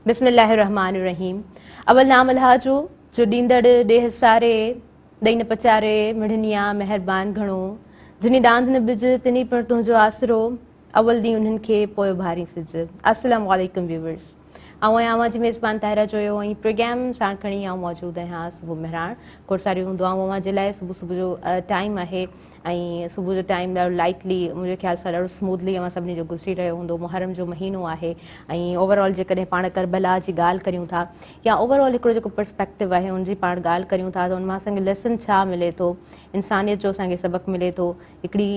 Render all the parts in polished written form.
بسم الله الرحمٰن الرحيم اول نام الله جو، جو ڏيندڙ ڏيهه ساري، ڏئي نه پچاري، مڙني آ مهربان گهڻو، جني ڏاند نه ٻج، تني پڻ تنهنجو آسرو، اول ڏينهن انهن کي، پوء اڀارين سج. السلام عليڪم ويورز آئون آهيان اوهان جي ميزبان طاهره جويو ۽ پروگرام ساڻ کڻي آئون موجود آهيان صبح مهراڻ کوڙ ساريون دعائون اوهان جي لاء صبح صبح جو ٽائيم آهي ۽ صبح جو ٽائيم ڏاڍو لائٽلي منهنجي خيال سان ڏاڍو سموٿلي اوهان سڀني جو گذري رهيو هوندو. محرم جو مهينو آهي ۽ اوور آل جيڪڏهن پاڻ ڪربلا جي ڳالهه ڪريون ٿا يا اوور آل هڪڙو جيڪو پرسپيڪٽو آهي ان جي پاڻ ڳالهه ڪريون ٿا ته ان مان اسان کي ليسن ڇا ملي ٿو، انسانيت جو اسان کي سبق ملي ٿو، هڪڙي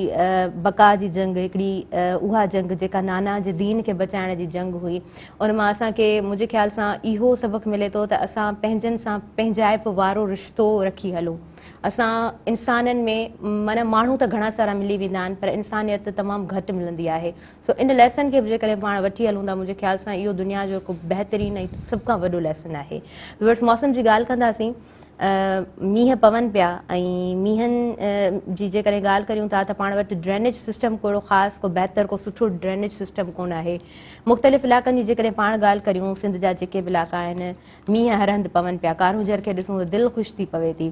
بقا جي جنگ، هڪڙي اها جنگ جيڪا نانا جي دين کي بچائڻ جي جنگ هئي، ان مان اسان کي منهنجي خيال سان اهو سبق ملي ٿو ته اسان پنهنجن سان پنهنجائپ وارو رشتو رکي هلون. اسان انسانن ۾ معنيٰ ماڻهو ته گهڻا سارا ملي ويندا آهن پر انسانيت تمام گهٽ ملندي آهي سو ان ليسن کي به جيڪڏهن پاڻ وٺي هلون ٿا منهنجي خيال سان اهو دنيا جو هڪ بهترين ۽ سڀ کان وڏو ليسن آهي. ويورس موسم جي ڳالهه ڪنداسين مينهن پون پيا ۽ مينهن جي جيڪڏهن ڳالهه ڪريون ٿا ته پاڻ وٽ ڊرينيج سسٽم ڪو اهڙو خاص ڪو بهتر ڪو سٺو ڊرينيج سسٽم ڪونه آهي. مختلف علائقن جي جيڪڏهن پاڻ ڳالهه ڪريون سنڌ جا جيڪي به علائقا آهن مينهن هر هنڌ پون پيا. ڪارونجهر کي ڏسون ته دل خوش ٿي پوي ٿي.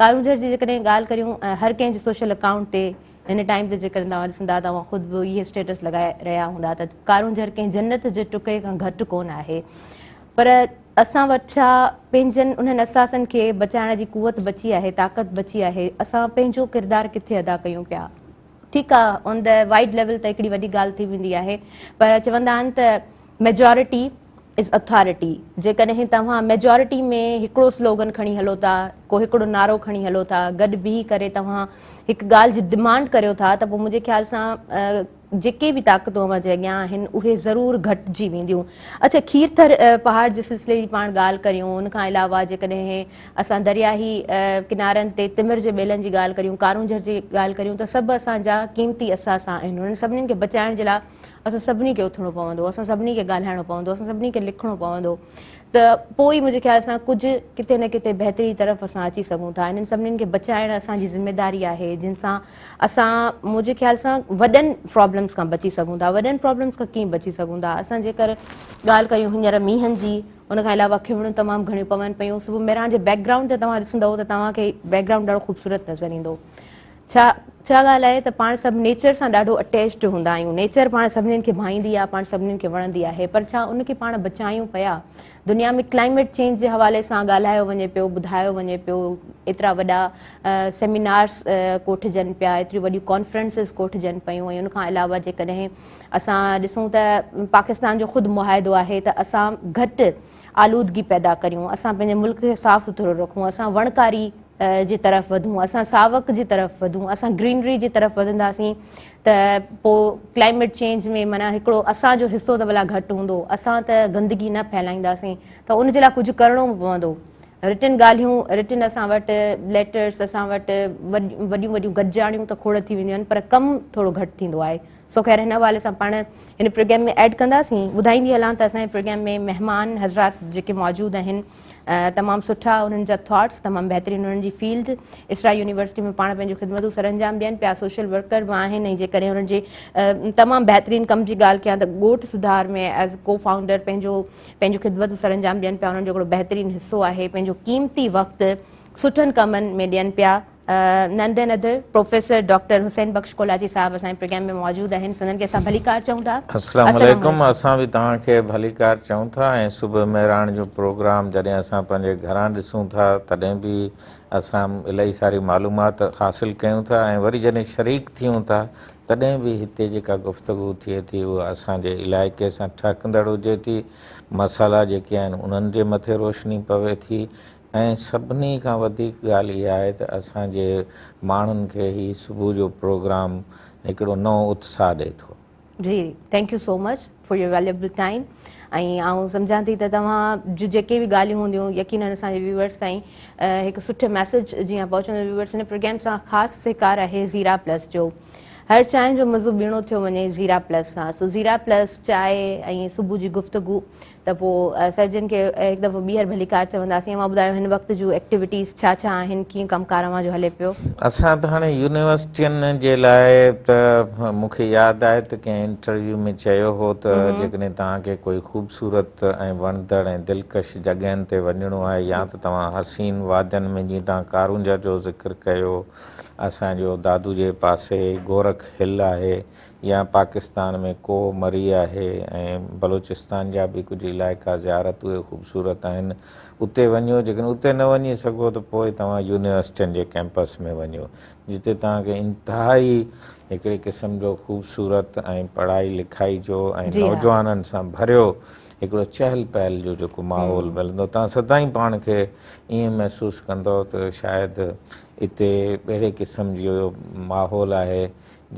ڪارونجهر جي جيڪڏهن ڳالهه ڪريون هر ڪنهن جي سوشل اڪائونٽ تي هن ٽائيم تي جيڪڏهن توهان ڏسندا ته اوهان خود به اهي اسٽيٽس لڳائي رهيا هوندا ته ڪارونجهر ڪنهن جنت جي ٽڪري کان گهٽ ڪونه آهي پر اسان وٽ ڇا پنهنجن انهن اثاثن کي بچائڻ جي قوت بچي آهي، طاقت بچي آهي، اسان پنهنجو ڪردار ڪٿي ادا ڪيون پيا؟ ٺيڪ آ آن the wide level ته هڪڙي وڏي ڳالهه ٿي ويندي آهي پر چوندا آهن ته ميجارٽي از اٿارٽي جيڪڏهن توهان ميجارٽي ۾ هڪڙو سلوگن کڻي هلو ٿا ڪو هڪڙو نعرو کڻي هلو ٿا گڏ بيهي ڪري توهان هڪ ڳالهه جي ڊمانڊ ڪريو ٿا ته پوء منهنجي خيال سان جيڪي به طاقتون اوهان جي اڳيان آهن اهي ضرور گهٽجي وينديون. اڇا کيرٿر پهاڙ جي سلسلي جي پاڻ ڳالهه ڪريون ان کان علاوه جيڪڏهن اسان درياهي ڪنارن تي تمر جي ٻيلن جي ڳالهه ڪريون ڪارونجهر جي ڳالهه ڪريون ته سڀ اسان جا قيمتي اثاثا آهن انهن سڀني کي بچائڻ جي لاء اسان سڀني کي اٿڻو پوندو اسان سڀني کي ڳالهائڻو پوندو اسان سڀني کي لکڻو پوندو ته پوء ئي منهنجي خيال سان ڪجهه ڪٿي نه ڪٿي بهتري طرف اسان اچي سگهون ٿا انهن سڀني کي بچائڻ اسان جي ذميداري آهي جن سان اسان منهنجي خيال سان وڏن پرابلمس کان بچي سگهون ٿا وڏن پرابلمس کان ڪيئن بچي سگهون ٿا اسان جيڪر ڳالهه ڪريون هينئر مينهن جي ان کان علاوه کنوڻيون تمام گهڻيون پون پيون صبح مهراڻ جي بيڪ گرائونڊ تي توهان ڏسندؤ ته توهان کي بيڪ گرائونڊ ڏاڍو خوبصورت نظر ايندو ڇا ڇا ڳالهه آهي ته پاڻ سڀ نيچر سان ڏاڍو اٽيچڊ هوندا آهيون. نيچر پاڻ سڀنين کي ڀائيندي آهي، پاڻ سڀنين کي وڻندي آهي پر ڇا ان کي پاڻ بچايون پيا؟ دنيا ۾ ڪلائميٽ چينج جي حوالي سان ڳالهايو وڃي پيو، ٻڌايو وڃي پيو، ايترا وڏا سيمينارز ڪوٺجن پيا، ايتريون وڏيون ڪانفرنسز ڪوٺجن پيون ۽ ان کان علاوه جيڪڏهن اسان ڏسون ته پاڪستان جو خود معاهدو آهي ته اسان گهٽ آلودگي پيدا ڪريون، اسان پنهنجي ملڪ کي صاف سٿرو رکون، اسان وڻڪاري جي طرف وڌون، اسان ساوڪ جي طرف وڌون، اسان گرينري جي طرف وڌنداسين ته پوء ڪلائميٽ چينج ۾ معنيٰ هڪڙو اسان جو حصو ته ڀلا گهٽ هوندو، اسان ته گندگي نه ڦهلائينداسين ته ان جي لاء ڪجهه ڪرڻو به پوندو. رٽن ڳالهيون، رٽن اسان وٽ ليٽرس، اسان وٽ وڏيون وڏيون گڏجاڻيون ته کوڙ ٿي وينديون آهن پر ڪم ٿورو گهٽ ٿيندو آهي. سو خير هن حوالي سان پاڻ هن پروگرام ۾ ايڊ ڪنداسين. ٻڌائيندي هلان ته اسان جي پروگرام ۾ مهمان حضرات جيڪي موجود آهن تمام سٺا انهن جا ٿاٽس تمام بهترين انهن جي فيلڊ اسرا يونيورسٽي ۾ پاڻ پنهنجون خدمتون سرانجام ڏين پيا سوشل ورڪر به آهن ۽ جيڪڏهن انهن جي تمام بهترين ڪم جي ڳالهه ڪيان ته ڳوٺ سڌار ۾ ايز ڪو فائونڊر پنهنجو پنهنجون خدمتون سرانجام ڏين پيا انهن جو هڪڙو بهترين حصو آهي پنهنجو قيمتي وقت سٺن ڪمن ۾ ڏين پيا. None than other professor doctor Hussain Bakhsh Kolachi صاحب اسان جي پروگرام ۾ موجود آهن سندن کي اسان ڀليڪار چئون ٿا. السلام عليڪم اسان به توهان کي ڀليڪار چئون ٿا ۽ صبح مهراڻ جو پروگرام جڏهن اسان پنهنجي گهران ڏسون ٿا تڏهن به اسان الاهي ساري معلومات حاصل ڪيون ٿا ۽ وري جڏهن شريڪ ٿيون ٿا تڏهن به هتي جيڪا گفتگو ٿئي ٿي اها اسان جي علائقي سان ٺهڪندڙ هجي ٿي مسئلا جيڪي آهن انهن جي مٿي روشني پوي ٿي ۽ سڀني کان وڌيڪ ڳالهه اها آهي ته اسان جي ماڻهن کي هي صبح جو پروگرام هڪڙو نئون اتساهه ڏئي ٿو. جي thank you so much for your valuable time ۽ آئون سمجهان ٿي ته توهان جون جيڪي به ڳالهيون هونديون يقينن اسان جي ويورز تائين هڪ سٺي ميسيج جيان پهچندو. ويورز هن پروگرام سان خاص سهڪار آهي زيرا پلس جو. هر چانهه جو مزو ٻيڻو ٿيو وڃي زيرا پلس سان. سو زيرا پلس چانهه ۽ صبح جي گفتگو ته پوء سر جن کي هڪ دفعو ٻيهر ڀليڪار چونداسين. اوهان ٻڌايو هن وقت جون ايڪٽيوٽيز ڇا ڇا آهن، ڪيئن ڪم ڪار اوهان جو هلي پيو؟ اسان ته هاڻي يونيورسٽين جي لاء ته مون کي ياد آهي ته ڪنهن انٽرويو ۾ چيو هو ته جيڪڏهن توهان کي ڪوئي خوبصورت ۽ وڻندڙ ۽ دلڪش جڳهين تي وڃڻو آهي يا ته توهان حسين وادين ۾ جيئن توهان ڪارونجهر جو ذڪر ڪيو اسان جو دادو جي پاسي گورک هل آهي يا پاڪستان ۾ ڪوهه مري آهي ۽ بلوچستان جا به ڪجهه علائقا زيارت اهي خوبصورت آهن اتي وڃو جيڪڏهن اتي نه وڃي سگهو ته پوء توهان يونيورسٽين جي ڪيمپس ۾ وڃو جتي توهان کي انتهائي هڪڙي قسم جو خوبصورت ۽ پڙهائي لکائي جو ۽ نوجوانن سان ڀريو هڪڙو چهل پهل جو جيڪو ماحول ملندو توهان سدائين پاڻ کي ائين محسوس ڪندؤ ته شايد اتي اهڙي قسم جو ماحول آهي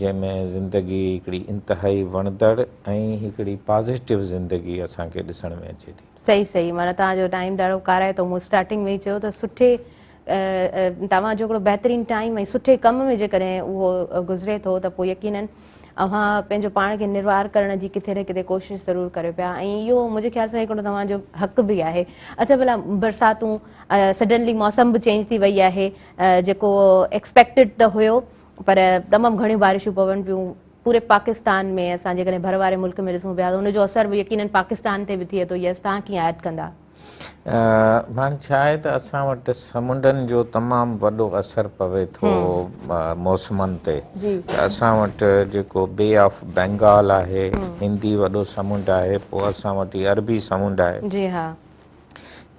جنهن ۾ زندگي هڪڙي انتهائي وڻندڙ ۽ هڪڙي پازيٽو زندگي اسان کي ڏسڻ ۾ اچي ٿي. صحيح صحيح معنيٰ توهان جو ٽائيم ڏاڍو ڪارائتو مون اسٽارٽنگ ۾ ئي چيو ته سٺي توهان جو هڪڙو بهترين ٽائيم ۽ سٺي ڪم ۾ جيڪڏهن اهو گذري ٿو ته پوء يقينن اوهان پنهنجو پاڻ کي نروار ڪرڻ جي ڪٿي نه ڪٿي ڪوشش ضرور ڪريو پيا ۽ اهو منهنجي خيال سان هڪڙو توهان جو حق به آهي. اڇا ڀلا برساتون سڊنلي موسم به چينج ٿي وئي آهي جيڪو ايڪسپيڪٽيڊ ته هيو پر تمام گهڻيون بارشون پون پيون پوري پاڪستان ۾ اسان جيڪڏهن ڀر واري ملڪ ۾ ڏسون پيا ته ان جو اثر به يقينن پاڪستان تي به ٿئي ٿو يس توهان ڪيئن ايڊ ڪندا؟ هاڻي ڇا آهي ته اسان وٽ سمنڊن جو تمام وڏو اثر پوي ٿو موسمن تي ته اسان وٽ جيڪو بي آف بينگال آهي هندي وڏو سمنڊ آهي پوء اسان وٽ هي عربي سمنڊ آهي جي ها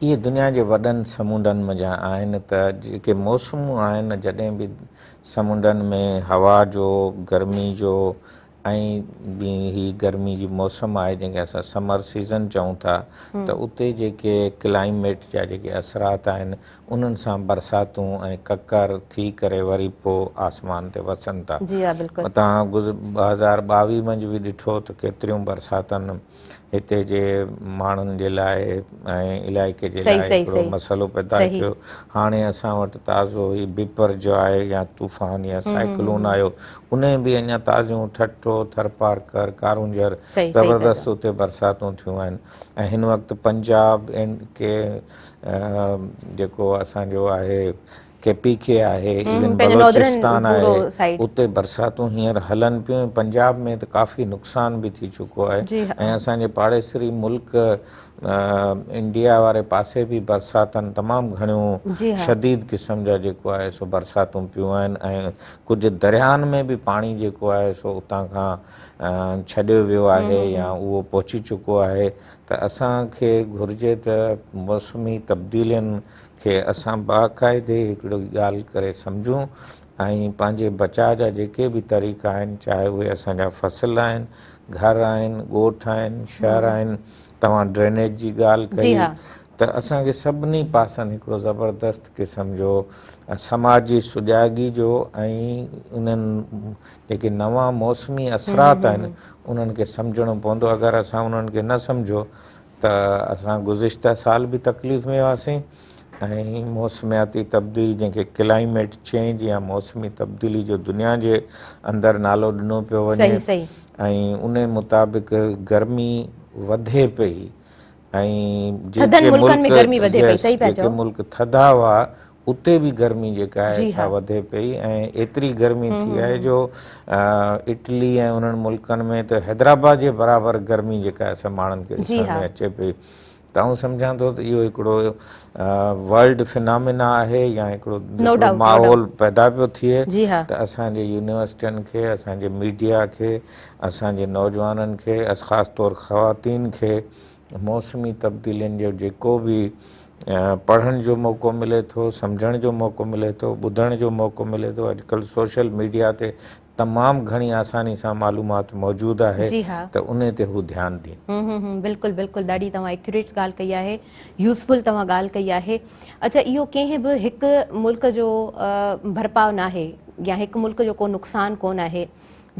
اهي دنيا جي وڏن سمنڊن منجهان آهن ته جيڪي موسمون آهن جڏهن به سمنڊن ۾ هوا جو گرمي جو ۽ به هي گرمي جي موسم آهي جنهن کي اسان سمر سيزن چئون ٿا ته اتي جيڪي ڪلائميٽ جا جيڪي اثرات آهن انهن سان برساتون ۽ ڪڪر ٿي ڪري وري پوء آسمان تي وسن ٿا. جي ها بلڪل. توهان 2022 منجهه به ڏٺو ته ڪيتريون برساتن هتي جي ماڻهن جي لاء ۽ علائقي جي لاء هڪڙو مسئلو پيدا ٿيو. هاڻي اسان وٽ تازو هي بپر جو آهي يا طوفان يا سائيڪلون آيو انهي به اڃا تازيون ٺٽو، ٿرپارڪر، ڪارونجهر زبردست اتي برساتون ٿيون آهن ۽ هن وقت پنجاب ڪي جيڪو اسان جو آهي ڪي پي ڪي آهي ايون بلوچستان آهي اتي برساتون هينئر هلن پيون ۽ پنجاب ۾ ته ڪافي نقصان به ٿي چڪو آهي ۽ اسان جي پاڙيسري ملڪ انڊيا واري پاسي به برساتن تمام گهڻيون شديد قسم جا جيڪو آهي سو برساتون پيون آهن ۽ ڪجهه درياهن ۾ به پاڻي جيڪو آهي سو اتان کان ڇڏيو ويو آهي يا اهو پهچي چڪو آهي ته اسان کي گهرجي ته موسمي تبديلين کي اسان باقاعدي هڪڙي ڳالهه ڪري سمجهون ۽ پنهنجي بچاء جا جيڪي به طريقا آهن چاهي اهي اسان جا فصل آهن، گهر آهن، ڳوٺ آهن، شهر آهن، توهان ڊرينيج جي ڳالهه ڪئي ته اسان کي سڀني پاسن هڪڙو زبردست قسم جو سماجي سجاڳي جو ۽ انهن جيڪي نوان موسمي اثرات آهن انهن کي سمجهڻو پوندو اگر اسان انهن کي نه سمجهيو ته اسان گذشته سال به تڪليف ۾ هئاسين ۽ موسمياتي تبديلي جنهن کي ڪلائميٽ چينج يا موسمي تبديلي جو دنيا جي اندر نالو ڏنو پيو وڃي ۽ ان مطابق گرمي وڌي پئي ۽ جيڪي ملڪ جيڪي ملڪ ٿڌا هئا اتي به گرمي جيڪا آهي سا وڌي پئي ۽ ايتري گرمي ٿي آهي جو اٽلي ۽ انهن ملڪن ۾ ته حيدرآباد جي برابر گرمي جيڪا آهي سا ماڻهن کي ڏسڻ ۾ اچي پئي ته آئون سمجهان ٿو ته اهو هڪڙو ورلڊ فنامينا آهي يا هڪڙو ماحول پيدا پيو ٿئي ته اسان جي يونيورسٽين کي اسان جي ميڊيا کي اسان جي نوجوانن کي خاص طور خواتين کي موسمي تبديلين جو جيڪو به پڙهڻ جو موقعو ملي ٿو، سمجهڻ جو موقعو ملي ٿو، ٻڌڻ جو موقعو ملي ٿو، اڄڪلهه سوشل ميڊيا تي تمام گهڻي آساني سان معلومات موجود آهي ته انهي تي هو ڌيان ڏين. هون بلڪل بلڪل ڏاڍي توهان ايڪيوريٽ ڳالهه ڪئي آهي يوزفل توهان ڳالهه ڪئي آهي اڇا اهو ڪنهن به هڪ ملڪ جو ڀرپاء ناهي يا هڪ ملڪ جو ڪو نقصان ڪونه آهي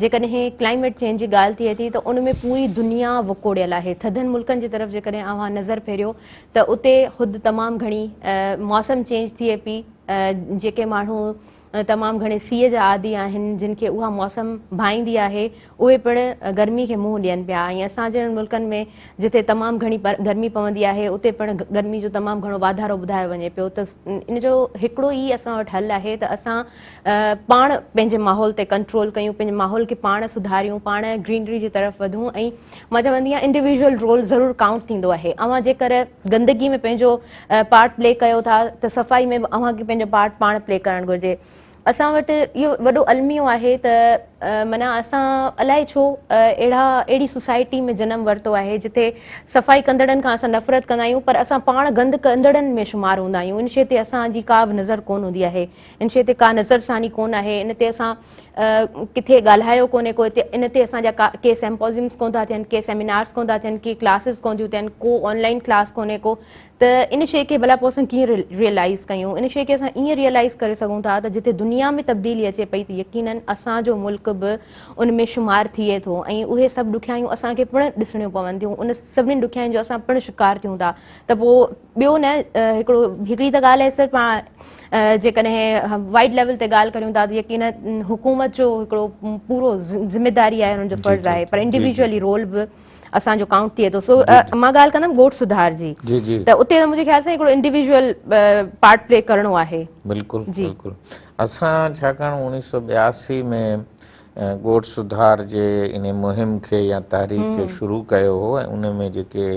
جيڪڏهن ڪلائميٽ چينج جي ڳالهه ٿئي ٿي ته ان ۾ پوري دنيا وڪوڙيل آهي. ٿڌن ملڪن جي طرف جيڪڏهن اوهان نظر ڦيريو ته اتي خود تمام گهڻي موسم چينج ٿئي پئي. جيڪي ماڻهو تمام گهڻي سيء جا عادي آهن، جن کي اها موسم ڀائيندي آهي، اهي پڻ گرمي کي منهن ڏين پيا ۽ اسان جهڙن ملڪن ۾ جتي تمام گهڻي گرمي پوندي آهي، اتي پڻ گرمي جو تمام گهڻو واڌارو ٻڌايو وڃي پيو ته ان جو هڪڙو ئي اسان وٽ حل آهي ته اسان پاڻ پنهنجي ماحول تي ڪنٽرول ڪيون، پنهنجي ماحول کي پاڻ سڌاريون، پاڻ گرينري جي طرف وڌون ۽ مان چوندي آهيان انڊيويجوئل رول ضرور ڪائونٽ ٿيندو آهي. اوهان جيڪر گندگي ۾ پنهنجو پارٽ پلي ڪيو ٿا ته صفائي ۾ به اوهان کي پنهنجو پارٽ پاڻ پلي ڪرڻ گهرجي. اسان وٽ اهو وڏو الميو آهي ته معنيٰ اسان الائي ڇو اهڙا اهڙي سوسائٽي ۾ جنم ورتو آهي جتي صفائي ڪندڙن کان اسان نفرت ڪندا آهيون پر اسان پاڻ گند ڪندڙن ۾ شمار هوندا آهيون. ان شيء تي اسان جي ڪا به نظر ڪونه هوندي آهي، ان شيء تي ڪا نظر ثاني ڪونه آهي، ان تي اسان ڪٿي ڳالهايو ڪونهي ڪو، ان تي اسان جا ڪي سيمپوزيمز ڪونه ٿا ٿين، ڪي سيمينارز ڪونه ٿا ٿين، ڪي ڪلاسز ڪونه ٿيون ٿين، ڪو آن لائن ڪلاس ڪونهي ڪو، ته ان شيء کي ڀلا پوء اسان ڪيئن ريئلائز ڪيون؟ ان شيء کي اسان ائين ريئلائز ڪري سگهون ٿا ته جتي دنيا ۾ تبديلي اچي پئي ته يقينن اسان جو ملڪ به ان ۾ شمار ٿئي ٿو ۽ اهي سڀ ڏکيائيون اسان کي پڻ ڏسڻيون پون ٿيون، ان سڀني ڏکيائين جو اسان پڻ شڪار ٿيون ٿا ته پوء ٻيو نه هڪڙو هڪڙي ته ڳالهه آهي سر پاڻ جيڪڏهن وائيڊ ليول تي ڳالهه ڪريون ٿا ته يقينن حڪومت جو هڪڙو پورو ذميداري آهي، انهن جو فرض آهي، پر انڊيويجوئلي رول به اسان جو ڪائونٽ ٿئي ٿو. سو مان ڳالهه ڪندم ڳوٺ سڌار جي ته اتي ته منهنجي خيال سان هڪڙو انڊيويجوئل پارٽ پلي ڪرڻو آهي. بلڪل بلڪل اسان ڇاڪاڻ 1982 ۾ ڳوٺ سڌار جي انهي مهم کي يا تحريڪ کي شروع ڪيو هو ۽ ان ۾ جيڪي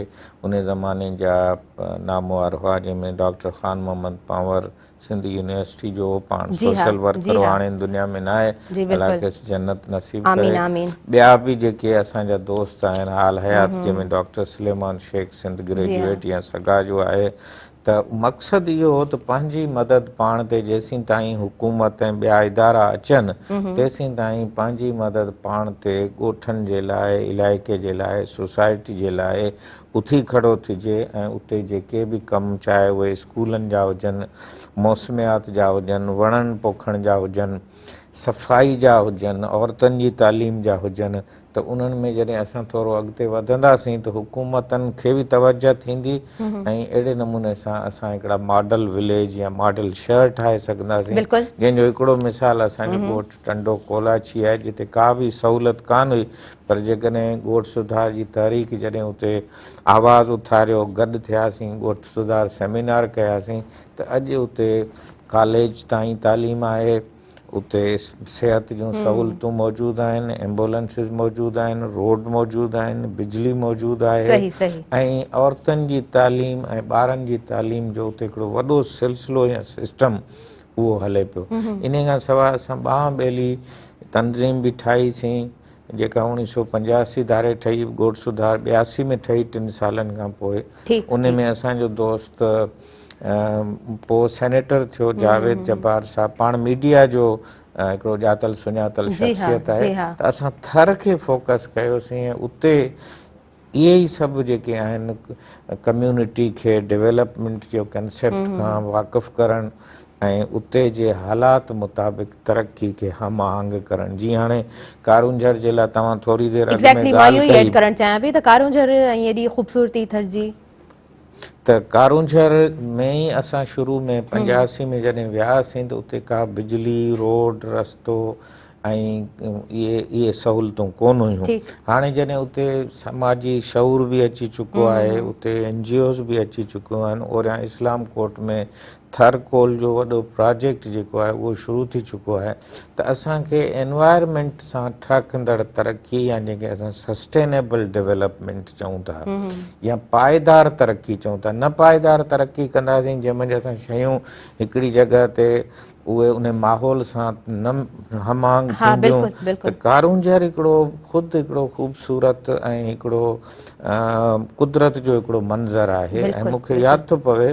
انهي زماني جا نامور هئا جنهن ۾ ڊاڪٽر خان محمد پنهور سنڌ يونيورسٽي جو هو، پاڻ سوشل ورڪر هو، هاڻي هن دنيا ۾ ناهي، الله کيس جنت نصيب ڪري. ٻيا به جيڪي اسان جا دوست آهن حال حيات جنهن ۾ ڊاڪٽر سليمان شيخ سنڌ گريجوئيٽ يا سگا جو آهي ته مقصد اهو هو ته پنهنجي مدد پاڻ تي جيسين تائين حڪومت ۽ ٻيا ادارا اچن تيسين تائين پنهنجي مدد پاڻ تي ڳوٺن جي لاء، علائقي جي لاء، سوسائٽي جي لاء اٿي کڙو ٿجي ۽ اتي جيڪي به ڪم چاهي اهي اسڪولن جا هجن، موسميات جا هجن، وڻن پوکڻ جا هجن، صفائي جا هجن، عورتن جي تعليم جا هجن ته انهن ۾ جڏهن اسان ٿورو اڳتي وڌنداسين ته حڪومتن کي به توجه ٿيندي ۽ اهڙي نموني سان اسان هڪڙا ماڊل وليج يا ماڊل شهر ٺاهي سگهنداسين جنهن جو هڪڙو مثال اسان جو ڳوٺ ٽنڊو ڪولاچي آهي جتي ڪا به سهولت ڪانه هئي پر جيڪڏهن ڳوٺ سڌار جي تحريڪ جڏهن اتي آواز اٿاريو، گڏ ٿياسين، ڳوٺ سڌار سيمينار ڪياسين ته اڄ اتي ڪاليج تائين تعليم آهي، اتي صحت جون سهولتون موجود آهن، ايمبولنسز موجود آهن، روڊ موجود آهن، بجلي موجود آهي ۽ عورتن جي تعليم ۽ ٻارن جي تعليم جو اتي هڪڙو وڏو سلسلو يا سسٽم اهو هلي پيو. انهي کان سواء اسان ٻانهن ٻيلي تنظيم به ٺاهي سين جيڪا 1985 ڌاري ٺهي، ڳوٺ سڌار 82 ۾ ٺهي ٽن سالن کان پوء. ان ۾ اسان جو دوست پوء سينيٽر ٿيو جاويد جبار صاحب، پاڻ ميڊيا جو هڪڙو ڄاتل سڃاتل شخصيت آهي ته اسان ٿر کي فوڪس ڪيوسين ۽ اتي اهي ئي سڀ جيڪي آهن ڪميونٽي کي ڊولپمينٽ جو ڪنسيپٽ کان واقف ڪرڻ ۽ اتي جي حالات مطابق ترقي کي هم آهنگ ڪرڻ جيئن هاڻي ڪارونجهر جي لاء توهان ٿوري دير اڳ ۾ ايگزيڪٽلي مان ڳالهه اهو ئي ايڊ ڪئي. ڪرڻ چاهيان پئي ته ڪارونجهر ۽ ايڏي خوبصورتي ٿر جي. ته ڪارونجهر ۾ ئي اسان شروع ۾ 85 ۾ جڏهن وياسين ته اتي ڪا بجلي، روڊ، رستو ۽ اهي اهي سهولتون ڪونه هيون. هاڻي جڏهن اتي سماجي شعور به اچي چڪو آهي، اتي اين جي اوز به اچي چڪيون آهن، اوريان اسلام ڪوٽ ۾ ٿر ڪول جو وڏو پراجيڪٽ جيڪو آهي اهو شروع ٿي چڪو آهي ته اسان کي انوائرمينٽ سان ٺهڪندڙ ترقي يا جنهن کي اسان سسٽينيبل ڊولپمينٽ چئون ٿا يا پائيدار ترقي چئون ٿا، نه پائيدار ترقي ڪنداسين جنهن منجهه اسان شيون هڪڙي جڳهه تي اهي ان ماحول سان نه هم آهنگ ٿينديون ته ڪارونجهر هڪڙو خود هڪڙو خوبصورت ۽ هڪڙو قدرت جو هڪڙو منظر آهي ۽ مون کي ياد ٿو پوي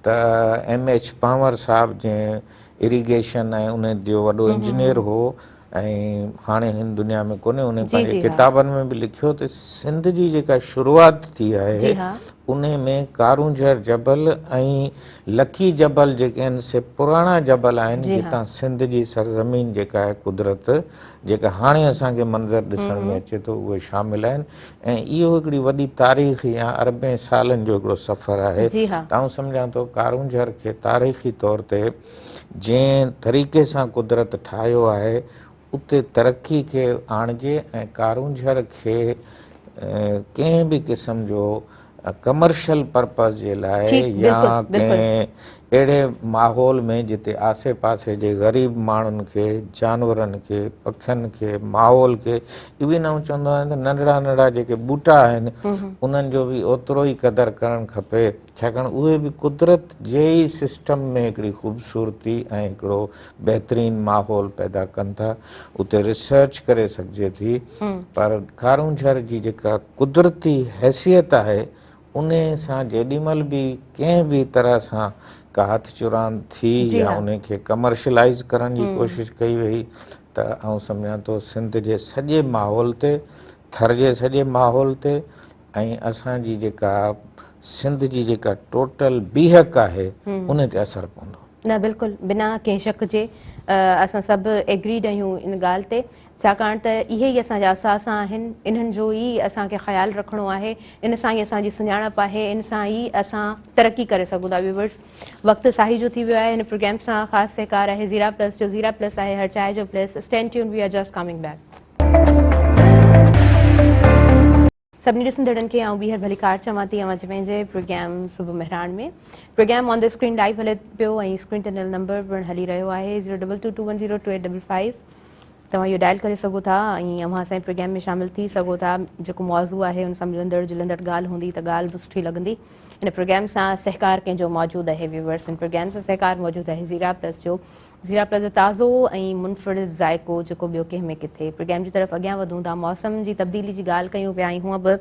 ته ايم ايڇ پنهور صاحب جنهن اريگيشن ۽ ان جو وڏو انجنيئر هو ۽ هاڻي هن دنيا ۾ ڪونهي ان پنهنجي ڪتابن ۾ به لکيو ته سنڌ جي جيڪا شروعات ٿي آهي ان ۾ ڪارونجهر جبل ۽ لڪي جبل جيڪي آهن سي پراڻا جبل آهن جتان سنڌ جي سرزمين جيڪا آهي قدرت جيڪا هاڻي اسان کي منظر ڏسڻ ۾ اچي ٿو اهي شامل آهن ۽ اهو هڪڙي وڏي تاريخ يا اربين سالن جو هڪڙو سفر آهي ته آئون سمجهان ٿو ڪارونجهر کي تاريخي طور تي جنهن طريقي سان قدرت ٺاهيو آهي اتي ترقي کي آڻجي ۽ ڪارونجهر کي ڪنهن به قسم جو ڪمرشل پرپز جي لاء يا ڪنهن اهڙي ماحول ۾ جتي آسي پاسي جي غريب ماڻهن کي، جانورن کي، پکين کي، ماحول کي ايون آئون چوندو آهيان ته ننڍڙا ننڍڙا جيڪي ٻوٽا آهن انهن جو به اوترو ئي قدر ڪرڻ کپي ڇاڪاڻ اهي به قدرت جي ئي سسٽم ۾ هڪڙي خوبصورتي ۽ هڪڙو بهترين ماحول پيدا ڪن ٿا اتي ريسرچ ڪري سگهجي ٿي پر ڪارونجهر جي جيڪا قدرتي حيثيت آهي انهي سان جيڏي مهل به ڪنهن به طرح سان ڪا هٿ چراند ٿي يا انهي کي ڪمرشلائيز ڪرڻ جي ڪوشش ڪئي وئي ته آئون سمجهان ٿو سنڌ جي سڄي ماحول تي ٿر جي سڄي ماحول تي ۽ اسان جي جيڪا سنڌ جي جيڪا ٽوٽل بيهڪ آهي انهي تي اثر پوندو. نه بلڪل بنا ڪنهن شڪ جي اسان سڀ ايگريڊ آهيون ان ڳالهه تي ڇاڪاڻ ته اهي ئي اسان جا اثاثا آهن انهن جو ئي اسان کي خيال رکڻو آهي ان سان ئي اسان جي سڃاڻپ آهي ان سان ئي اسان ترقي ڪري سگهون ٿا ويورز وقت ساهي جو ٿي ويو آهي هن پروگرام سان خاص سهڪار آهي زيرا پلس جو زيرا پلس آهي هر چاء جو plus stay tuned we are just coming back. سڀني ڏسندڙن کي آئون ٻيهر ڀليڪار چوان ٿي اوهان جي پنهنجي پروگرام صبح Mehran ۾ programme on the screen live هلي پيو ۽ اسڪرين تي ڏنل نمبر پڻ هلي رهيو آهي zero double two two one zero two eight double five توهان اهو ڊائل ڪري سگهو ٿا ۽ اوهان اسان جي پروگرام ۾ شامل ٿي سگهو ٿا جيڪو موضوع آهي ان سان ملندڙ جلندڙ ڳالهه هوندي ته ڳالهه به سٺي لڳندي هن پروگرام سان سهڪار ڪنهن جو موجود آهي ويورس هن پروگرام سان سهڪار موجود آهي زيرا پلس جو زيرا پلس جو تازو ۽ منفرد ذائقو جيڪو ٻيو ڪنهن ۾ ڪٿي. پروگرام جي طرف اڳيان وڌون ٿا. موسم جي تبديلي جي ڳالهه ڪيون پيا ۽ هونء به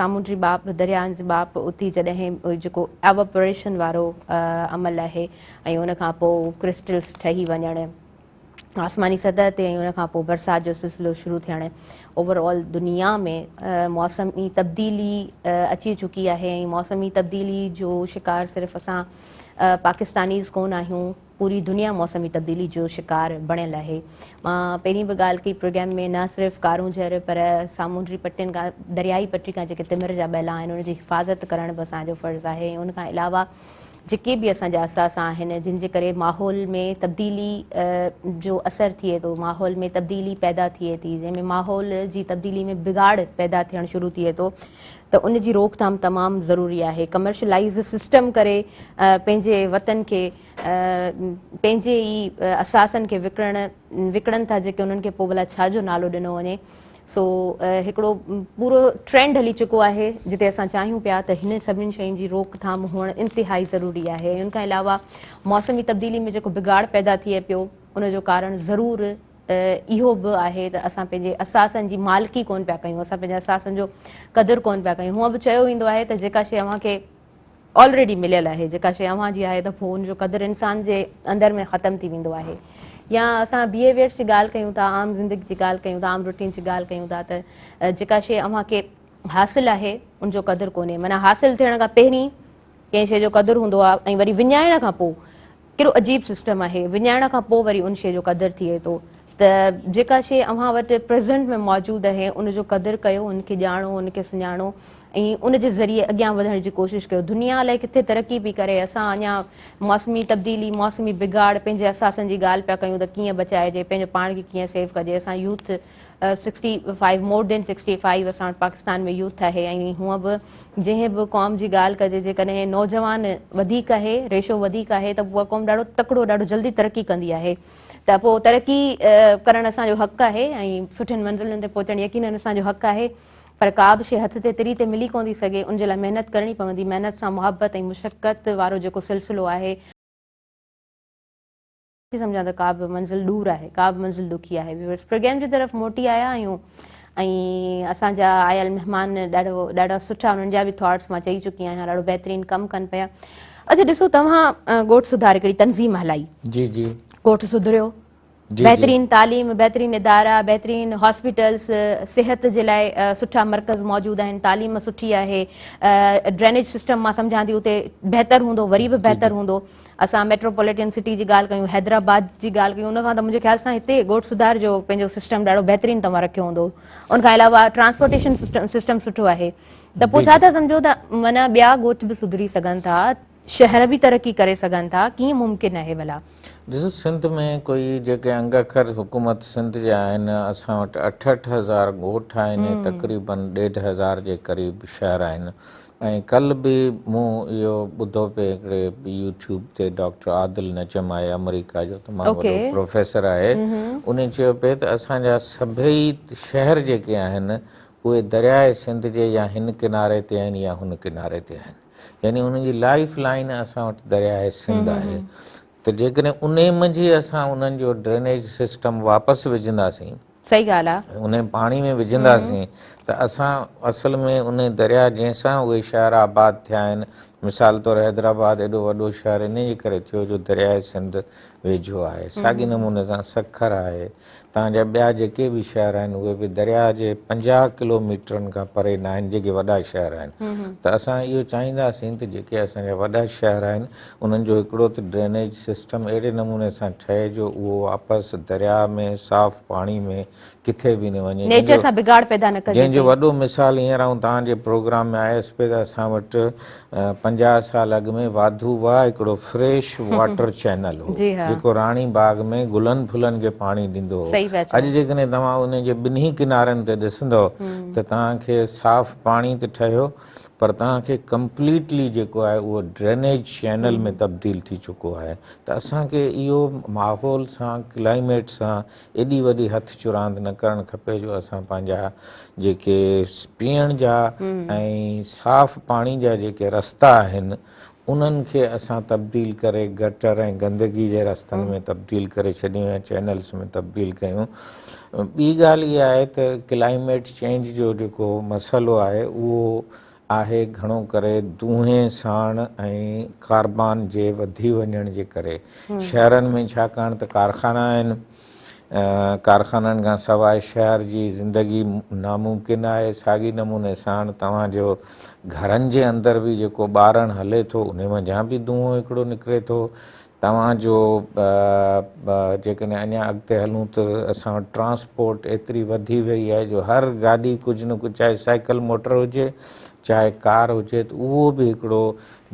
سامونڊي ٻاڦ دريائن جي ٻاڦ اٿي جڏهن جيڪو ايواپوريشن وارو عمل آهي ۽ ان کان پوء ڪرسٽلز ٺهي وڃڻ آسماني سطح تي ۽ ان کان پوء برسات جو سلسلو شروع ٿيڻ اوور آل دنيا ۾ موسمي تبديلي اچي چڪي آهي ۽ موسمي تبديلي جو شڪار صرف اسان پاڪستانيز ڪون آهيون پوري دنيا موسمي تبديلي جو شڪار بڻيل آهي مان پهرين به ڳالهه ڪئي پروگرام ۾ نه صرف ڪارونجهر پر سامونڊي پٽين کان دريائي پٽي کان جيڪي تمر جا ٻيلا آهن ان جي حفاظت ڪرڻ به اسان جو فرض آهي ۽ ان کان علاوه جيڪي به اسان جا اثاثا آهن جن جي ڪري ماحول ۾ تبديلي جو اثر ٿئي ٿو ماحول ۾ تبديلي پيدا ٿئي ٿي جنهن ۾ ماحول جي تبديلي ۾ بگاڙ پيدا ٿيڻ شروع ٿئي ٿو ته ان جي روڪٿام تمام ضروري آهي ڪمرشلائيز سسٽم ڪري پنهنجي وطن کي پنهنجي ئي اثاثن کي وڪڻڻ وڪڻن ٿا جيڪي انهن کي پوء ڀلا ڇا جو نالو ڏنو وڃي سو هڪڙو پورو ٽرينڊ هلي چڪو آهي جتي اسان چاهيون پيا ته هن سڀني شين جي روڪٿام هئڻ انتهائي ضروري آهي ان کان علاوه موسمي تبديلي ۾ جيڪو بگاڙ پيدا ٿئي پيو ان جو ڪارڻ ضرور اهو به آهي ته اسان پنهنجي اثاثن جي مالڪي ڪونه پيا ڪيون، اسان پنهنجي اثاثن جو قدر ڪونه پيا ڪيون. هونء به چيو ويندو آهي ته جيڪا شيء اوهان کي آلريڊي مليل آهي، جيڪا شيء اوهان جي آهي ته پوء ان جو قدر انسان جي اندر ۾ ختم ٿي ويندو آهي. يا اسان بيهيويئرس جي ڳالهه ڪيون ٿا، عام زندگي جي ڳالهه ڪيون ٿا، عام روٽين جي ڳالهه ڪيون ٿا ته جيڪا شيء اوهان کي حاصل آهي ان جو قدر ڪونهي. معنيٰ حاصل ٿيڻ کان پهرين ڪنهن شيء جو قدر هوندو آهي ۽ وري وڃائڻ کان پوء ڪهڙو عجيب سسٽم آهي وڃائڻ کان پوء وري ان شيء جو قدر ٿئي ٿو ته جيڪا شيء اوهان وٽ پريزنٽ ۾ موجود آهي ان جو قدر ڪيو ان کي ڄاڻو ان کي سڃاڻو ۽ ان جي ذريعي اڳيان وڌڻ جي ڪوشش ڪيو دنيا الائي ڪٿي ترقي پئي ڪري اسان اڃا موسمي تبديلي موسمي بگاڙ پنهنجي اثاثن جي ڳالهه پيا ڪيون ته ڪيئن بچائجي پنهنجو پاڻ کي ڪيئن سيو ڪجي اسان youth sixty five more than sixty five اسان وٽ پاڪستان ۾ يوٿ آهي ۽ هونء به جنهن به قوم جي ڳالهه ڪجي جيڪڏهن نوجوان وڌيڪ آهي ريشو وڌيڪ آهي ته اها قوم ڏاڍو تڪڙو ڏاڍو جلدي ترقي ڪندي آهي ته پوء ترقي ڪرڻ اسان جو حق آهي ۽ سٺين منزلن تي پهچڻ يقينن اسان جو حق آهي پر ڪا به شيء هٿ تي تري تي ملي ڪونه ٿي سگهي ان جي لاء محنت ڪرڻي پوندي محنت سان محبت ۽ مشقت وارو جيڪو سلسلو آهي نٿي سمجهان ته ڪا به منزل ڏور آهي، ڪا به منزل ڏکي آهي. ويورز پروگرام جي طرف موٽي آيا آهيون ۽ اسان جا آيل مهمان ڏاڍو ڏاڍا سٺا انهن جا به ٿاٽس مان چئي چڪي آهيان ڏاڍو بهترين ڪم ڪن پيا. اڇا ڏسو توهان ڳوٺ سڌار هڪڙي تنظيم هلائي. جي جي. ڳوٺ سڌريو. بهترين تعليم، بهترين ادارا، بهترين هاسپيٽلس، صحت جي لاء سٺا مرڪز موجود آهن، تعليم سٺي آهي، ڊرينيج سسٽم مان سمجهان ٿي اتي بهتر هوندو، وري به بهتر هوندو. اسان ميٽروپوليٽن سٽي جي ڳالهه ڪيون، حيدرآباد جي ڳالهه ڪيون، ان کان ته منهنجي خيال سان هتي ڳوٺ سڌار جو پنهنجو سسٽم ڏاڍو بهترين توهان رکيو هوندو. ان کان علاوه ٽرانسپورٽيشن سسٽم سٺو آهي ته پوء ڇا ٿا سمجهو ته معنيٰ ٻيا ڳوٺ به سڌري سگهن ٿا، شهر به ترقي ڪري سگهن ٿا، ڪيئن ممڪن آهي ڀلا؟ ڏسو سنڌ ۾ ڪوئي جيڪي انگ اکر حڪومت سنڌ جا آهن اسان وٽ 68 هزار ڳوٺ آهن ۽ تقريبن ڏيڍ هزار جي قريب شهر آهن ۽ ڪل به مون اهو ٻڌو پئي هڪڙي يوٽيوب تي ڊاڪٽر عادل نجم آهي آمريڪا جو تمام وڏو پروفيسر آهي انهي چيو پئي ته اسان جا سڀئي شهر جيڪي آهن اهي درياء سنڌ جي يا هن ڪناري تي آهن يا هن ڪناري تي آهن. يعني انهن جي لائيف لائين اسان وٽ درياء سنڌ آهي ته جيڪڏهن انهي منجهه اسان انهن جو ڊرينيج سسٽم واپس وجهنداسين، صحيح ڳالهه آ، انهي پاڻي ۾ وجهنداسين ته اسان اصل ۾ انهي درياء جنهن سان اهي شهر آباد ٿيا آهن، مثال طور حيدرآباد ايڏو وڏو شهر انهي جي ڪري ٿيو جو درياء سنڌ ويجهو آهي، ساڳي نموني سان سکر آهي، تان جا ٻيا جيڪي به شهر آهن اهي به درياهه جي 50 ڪلو ميٽرن کان پري نه آهن جيڪي وڏا شهر آهن ته اسان اهو چاهينداسين ته جيڪي اسان جا وڏا شهر آهن انهن جو هڪڙو ته ڊرينيج سسٽم اهڙي نموني سان ٺهي جو اهو واپس درياهه ۾ صاف پاڻي ۾ ڪٿي به نه وڃي. نيچر سان بگاڙ پيدا نه ڪجي. جنهن جو وڏو مثال هينئر آئون توهان جي پروگرام ۾ آيس پئي ته اسان وٽ 50 سال اڳ ۾ واڌو واهه هڪڙو فريش واٽر چينل هو جيڪو راڻي باغ ۾ گلن ڦلن کي پاڻي ڏيندو هو. اڄ جيڪڏهن توهان ان جي ٻنهي ڪنارن تي ڏسندؤ ته توهان کي صاف پاڻي ته ٺهيو پر توهان کي ڪمپليٽلي جيڪو آهي اهو ڊرينيج چينل ۾ تبديل ٿي چڪو آهي ته اسان کي اهو ماحول سان ڪلائميٽ سان ايڏي وڏي هٿ چراند نه ڪرڻ کپي جو اسان پنهنجا جيڪي پيئڻ جا ۽ صاف پاڻي جا جيڪي رستا آهن انهن کي اسان تبديل ڪري گٽر ۽ گندگي جي رستن ۾ تبديل ڪري ڇڏيون يا چينلز ۾ تبديل ڪيون. ٻي ڳالهه اها آهي ته ڪلائميٽ چينج جو جيڪو مسئلو آهي اهو آهي گهڻو ڪري دونهين ساڻ ۽ ڪاربان جي وڌي وڃڻ جي ڪري. شهرن ۾ ڇاڪاڻ ته ڪارخانا آهن، ڪارخانن کان سواء شهر جي زندگي ناممڪن آهي. ساڳي نموني ساڻ توهان جو گهرن جي اندر به جيڪو ٻارڻ هلي ٿو انهي منجهان به دونهون هڪڙو نڪري ٿو. توهان جو جيڪڏهن اڃا اڳتي هلون ته اسان وٽ ٽرانسپورٽ ايتري وڌي وئي آهي جو هر گاڏي ڪجهه نه ڪجهه چاهي سائيڪل موٽر هجي چاهي ڪار هجي ته اهو به هڪڙو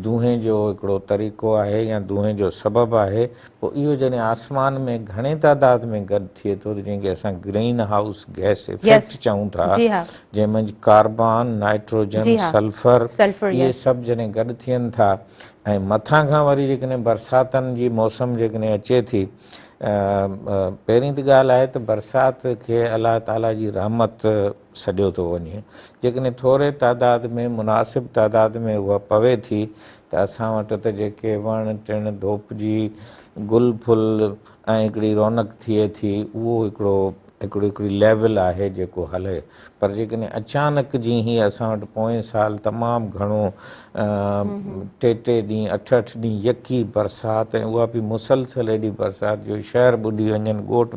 دونهين جو هڪڙو طريقو آهي يا دونهين جو سبب آهي. پوء اهو جڏهن آسمان ۾ گهڻي تعداد ۾ گڏ ٿئي ٿو ته جنهن کي اسان گرين هائوس گئس افيڪٽ چئون ٿا جنهن منجهه ڪاربان، نائٽروجن، سلفر اهي سڀ جڏهن گڏ ٿين ٿا ۽ مٿان کان وري جيڪڏهن برساتن جي موسم جيڪڏهن اچي ٿي، پهرين ته ڳالهه آهي ته برسات کي الله تعاليٰ جي رحمت سڏيو ٿو وڃي، جيڪڏهن ٿوري تعداد ۾ مناسب تعداد ۾ اها پوي ٿي ته اسان وٽ ته جيڪي وڻ ٽڻ ڌوپجي گل ڦل ۽ هڪڙي رونق ٿئي ٿي اهو هڪڙو هڪڙو هڪڙي ليول آهي جيڪو هلي پر جيڪڏهن اچانڪ جيئن هي اسان وٽ پوئين سال تمام گهڻو ٽي ٽي ڏينهن اٺ اٺ ڏينهن يڪي برسات ۽ اها به مسلسل ايڏي برسات جو شهر ٻڏي وڃن ڳوٺ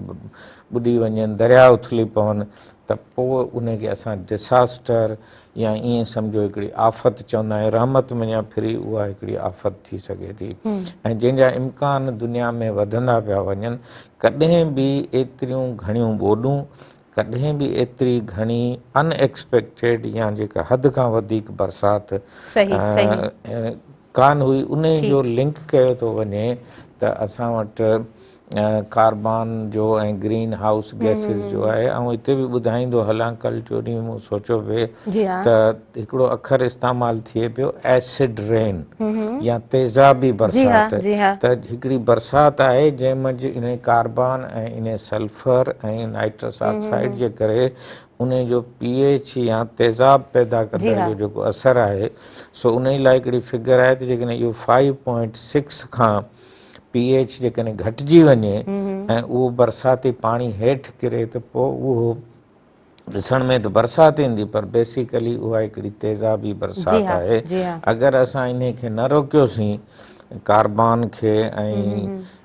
ٻڏي وڃن درياء اٿلي پون ته پوء ان کي اسان ڊساسٽر يا ائين سمجهو هڪڙي آفت چوندا آهيون رحمت منجهان ڦري اها هڪڙي آفت ٿي سگهي ٿي ۽ جنهن جا امڪان دنيا ۾ وڌندا پيا وڃن. ڪڏهن به ايتريون گهڻيون ٻوڏون، ڪڏهن به ايتري گهڻي ان ايڪسپيڪٽيڊ يا جيڪا حد کان وڌيڪ برسات ڪانه هئي. انهي جو لنڪ ڪيو ٿو وڃي ته اسان وٽ ڪاربان جو ۽ گرين هائوس گئسز جو آهي. آئون هتي به ٻڌائيندو هلان ڪل ٽيون ڏينهن مون سوچيو پئي ته هڪڙو اکر استعمال ٿئي پيو ايسڊ رين يا تيزابي برسات ته هڪڙي برسات آهي جنهن منجهه انهي ڪاربان ۽ انهي سلفر ۽ نائٽرس آڪسائيڊ جي ڪري انهي جو پي ايڇ يا تيزاب پيدا ڪندڙ جو جيڪو اثر آهي سو انهي لاء هڪڙي فگر آهي ته جيڪڏهن اهو 5.6 کان پي ايڇ جيڪڏهن گهٽجي وڃي ۽ اهو برساتي پاڻي هيٺ ڪري ته پوء اهو ڏسڻ ۾ ته برسات ايندي پر بيسيڪلي اها هڪڙي تيزابي برسات آهي. اگر اسان انهي کي نه روڪيوسين ڪاربان کي ۽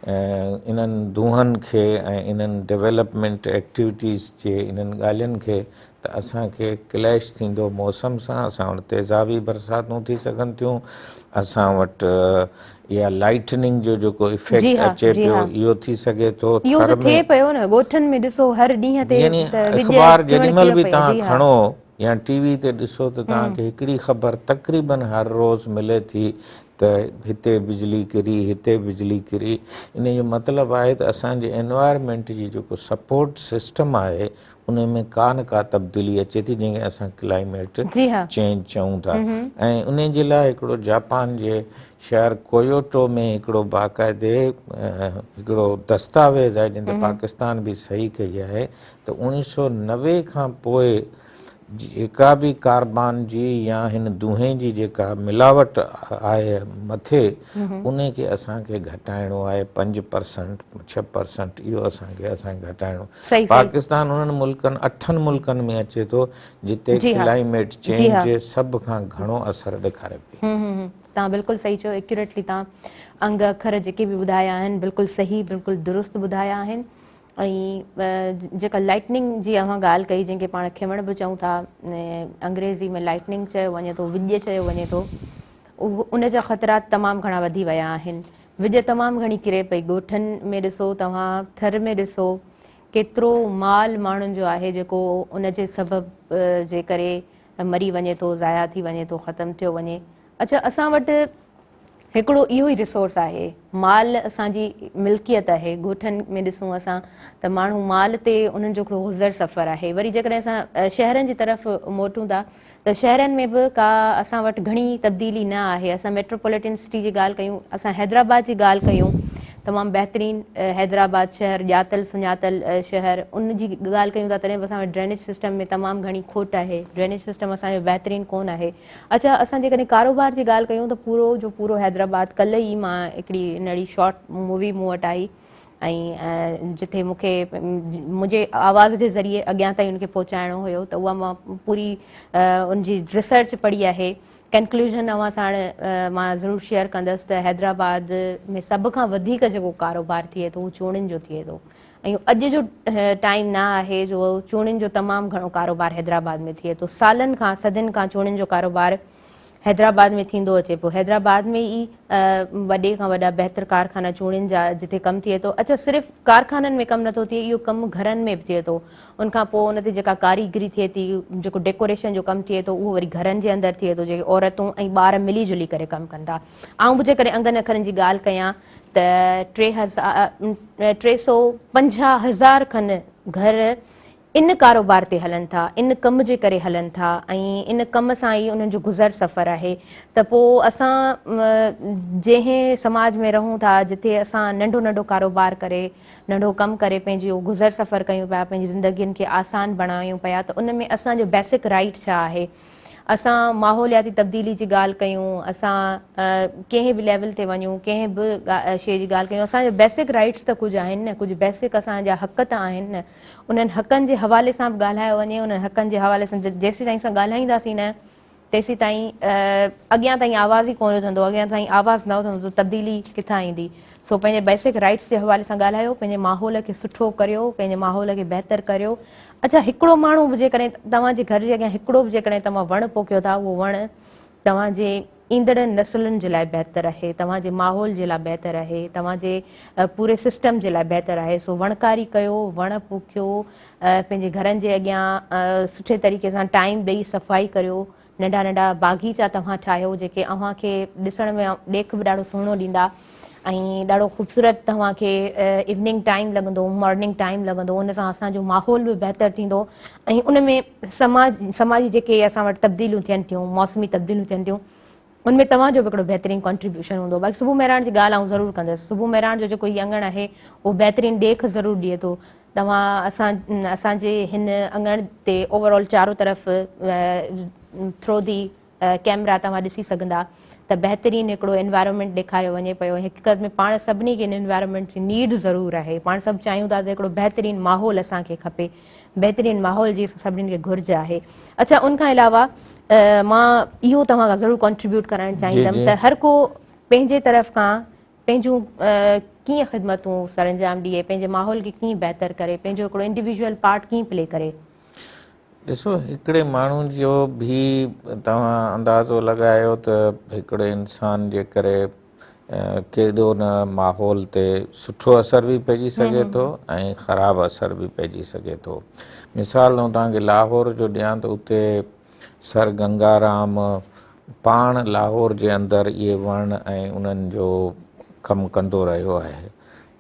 انهن دونهن کي ۽ انهن ڊيولپمينٽ ايڪٽيوٽيز جي انهن ڳالهين کي ته اسان کي ڪليش ٿيندو موسم سان، اسان وٽ تيزابي برساتون ٿي سگهن ٿيون، اسان وٽ اها لائٽننگ جو جيڪو افيڪٽ اچي پيو اهو ٿي سگهي ٿو. اهو ته ٿئي پيو نه ڳوٺن ۾ ڏسو هر ڏينهن تي يعني اخبار جيڏي مهل به توهان کڻو يا ٽي وي تي ڏسو ته توهان کي هڪڙي خبر تقريبن هر روز ملي ٿي ته هتي بجلي ڪري هتي بجلي ڪري. ان جو مطلب آهي ته اسان جي انوائرمينٽ جي جيڪو سپورٽ سسٽم آهي ان ۾ ڪا نه ڪا تبديلي اچي ٿي جنهن کي اسان ڪلائميٽ چينج چئون ٿا ۽ ان جي لاء هڪڙو جاپان جي شهر ڪويوٽو ۾ هڪڙو باقاعدي هڪڙو دستاويز آهي جنهن تي پاڪستان به صحيح ڪئي آهي ته 1990 کان پوء جيڪا به ڪاربان جي يا هن دونهين جي جيڪا ملاوٽ آهي مٿي ان کي اسان کي گهٽائڻو آهي 5% 6% اهو اسان کي اسان کي گهٽائڻو. پاڪستان انهن ملڪن اٺن ملڪن ۾ اچي ٿو جتي ڪلائميٽ چينج سڀ کان گهڻو اثر ڏيکاري پئي. توهان بلڪل صحيح چيو ايڪيوريٽلي توهان انگ اکر جيڪي به ٻڌايا آهن بلڪل صحيح بلڪل درست ٻڌايا آهن. ۽ جيڪا لائٽننگ جي اوهان ڳالهه ڪئي جنهن کي پاڻ کيوڻ به چئون ٿا انگريزي ۾ لائٽننگ چيو وڃي ٿو وڄ چيو وڃي ٿو ان جا خطرات تمام گهڻا وڌي ويا آهن وڄ تمام گهڻي ڪري پئي ڳوٺن ۾ ڏسو توهان ٿر ۾ ڏسو ڪيترو مال ماڻهن جو آهي جيڪو ان جي سبب جي ڪري مري وڃي ٿو ضايع ٿي وڃي ٿو ختم ٿيو وڃي اڇا اسان وٽ هڪڙو اهو ئي ريسورس آهي، مال اسان جي ملڪيت آهي، ڳوٺن ۾ ڏسون اسان ته ماڻهو مال تي انهن جو هڪڙو گذر سفر آهي، وري جيڪڏهن اسان شهرن جي طرف موٽون ٿا ته شهرن ۾ به ڪا اسان وٽ گهڻي تبديلي نه آهي، اسان ميٽروپوليٽن سٽي جي ڳالهه ڪيون، اسان حيدرآباد جي ڳالهه ڪيون، تمام بهترين حيدرآباد شهر ڄاتل سڃاتل شهر ان جي ڳالهه ڪيون ٿا تڏهن به اسان وٽ ڊرينيج سسٽم ۾ تمام گهڻي کوٽ آهي، ڊرينيج سسٽم اسان جو بهترين ڪونه آهي. اڇا اسان جيڪڏهن ڪاروبار جي ڳالهه ڪيون ته پورو جو پورو حيدرآباد ڪلهه ئي مان هڪڙي نڙي شارٽ مووي مون وٽ آئي ۽ جتي مون کي منهنجي آواز جي ذريعي اڳيان تائين ان کي پهچائڻو هيو ته اها مان پوري ان جي ريسرچ پڙهي آهي ڪنڪلوزن اوهان ساڻ مان ضرور شيئر ڪندس ته حيدرآباد ۾ سڀ کان وڌيڪ جيڪو ڪاروبار ٿئي ٿو اهو چوڻين جو ٿئي ٿو ۽ اڄ جو ٽائيم نه آهي جو چوڻين جو تمام گهڻو ڪاروبار حيدرآباد ۾ ٿئي ٿو. سالن کان صدين کان چوڻين جو ڪاروبار حيدرآباد ۾ ٿيندو اچي پيو. حيدرآباد ۾ ئي وڏي کان وڏا بهتر ڪارخانا چوڻين جا جتي ڪم ٿئي ٿو. اڇا صرف ڪارخانن ۾ ڪم نٿو ٿئي اهو ڪم گهرن ۾ به ٿئي ٿو. ان کان پوء ان تي جيڪا ڪاريگري ٿئي ٿي جيڪو ڊيڪوريشن جو ڪم ٿئي ٿو اهو وري گهرن جي اندر ٿئي ٿو جيڪي عورتون ۽ ٻار ملي جلي ڪري ڪم ڪن ٿا. آئون به جيڪڏهن انگن اکرن جي ڳالهه ڪيان ته 350 هزار کن گهر ان ڪاروبار تي هلن ٿا، ان ڪم جي ڪري هلن ٿا ۽ ان ڪم سان ئي انهن جو گذر سفر آهي ته پوء اسان جنهن سماج ۾ رهون ٿا جتي اسان ننڍو ننڍو ڪاروبار ڪري ننڍو ڪم ڪري پنهنجو گذر سفر ڪيون پيا پنهنجي زندگين کي آسان بڻايون پيا ته ان ۾ اسان جو بيسڪ رائيٽ ڇا آهي؟ اسان ماحولياتي تبديلي جي ڳالهه ڪيون، اسان ڪنهن به ليول تي وڃون، ڪنهن به شيء جي ڳالهه ڪيون، اسان جا بيسڪ رائيٽس ته ڪجهه آهن نه، ڪجهه بيسڪ اسان جا حق ته آهن نه، انهن حقن جي حوالي سان به ڳالهايو وڃي، انهن حقن جي حوالي سان جيسيتائين اسان ڳالهائينداسين نه تيسيتائين اڳيان تائين آواز ئي ڪونه اٿندو، اڳيان تائين آواز نه اٿندو ته تبديلي ڪٿان ايندي. سو پنهنجي بيسڪ رائيٽس جي حوالي سان ڳالهايو، پنهنجي ماحول کي سٺو ڪريو، پنهنجي ماحول کي بهتر ڪريو. اڇا هڪڙو ماڻهو به جيڪڏهن توهان جي گهر جي اڳيان هڪڙو به جيڪڏهن توهان وڻ پوکيو ٿا اهو وڻ توهان جي ايندڙ نسلن جي لاء بهتر آهي، توهان جي ماحول جي لاء بهتر آهي، توهان جي پوري سسٽم جي لاء بهتر آهي. سو وڻڪاري ڪيو، وڻ پوکيو، پنهنجي گهرن جي اڳيان سٺي طريقي سان ٽائيم ڏئي صفائي ڪريو. ننڍا ننڍا باغيچا توهان ٺاهيو جيڪي اوهان کي ڏسڻ ۾ ڏيک به ڏاڍو سهڻو ڏيندا ۽ ڏاڍو خوبصورت توهان کي ايوننگ ٽائيم لڳندو مارننگ ٽائيم لڳندو ان سان اسان جو ماحول به بهتر ٿيندو ۽ ان ۾ سماج سماجي جيڪي اسان وٽ تبديليون ٿين ٿيون موسمي تبديليون ٿين ٿيون ان ۾ توهان جو به هڪڙو بهترين ڪنٽريبيوشن هوندو. باقي صبح مهراڻ جي ڳالهه آئون ضرور ڪندس. صبح مهراڻ جو جيڪو هي اڱڻ آهي اهو بهترين ڏيک ضرور ڏئي ٿو. توهان اسان اسان جي هن اڱڻ تي اوور آل چارو طرف ٿرو the camera توهان ڏسي سگهندا ته بهترين هڪڙو انوائرمينٽ ڏيکاريو وڃي پيو ۽ حقيقت ۾ پاڻ سڀني کي ان انوائرمينٽ جي نيڊ ضرور آهي. پاڻ سڀ چاهيون ٿا ته هڪڙو بهترين ماحول اسان کي کپي. بهترين ماحول جي سڀني کي گهرج آهي. اڇا ان کان علاوه مان اهو توهان کان ضرور ڪنٽريبيوٽ ڪرائڻ چاهيندم ته هر ڪو پنهنجي طرف کان پنهنجون ڪيئن خدمتون سرانجام ڏئي، پنهنجي ماحول کي ڪيئن بهتر ڪري، پنهنجو هڪڙو انڊيويجوئل پارٽ ڪيئن پلي ڪري؟ ڏسو هڪڙي ماڻهو جو به توهان اندازو لڳايو ته هڪڙي انسان جي ڪري ڪيڏو نه ماحول تي سٺو اثر به پئجي سگهي ٿو ۽ خراب اثر به پئجي سگهي ٿو. مثال آئون توهان کي لاهور جو ڏيان ته اتي سر گنگارام پاڻ لاهور جي اندر اهي وڻ ۽ انهن جو ڪم ڪندو رهيو آهي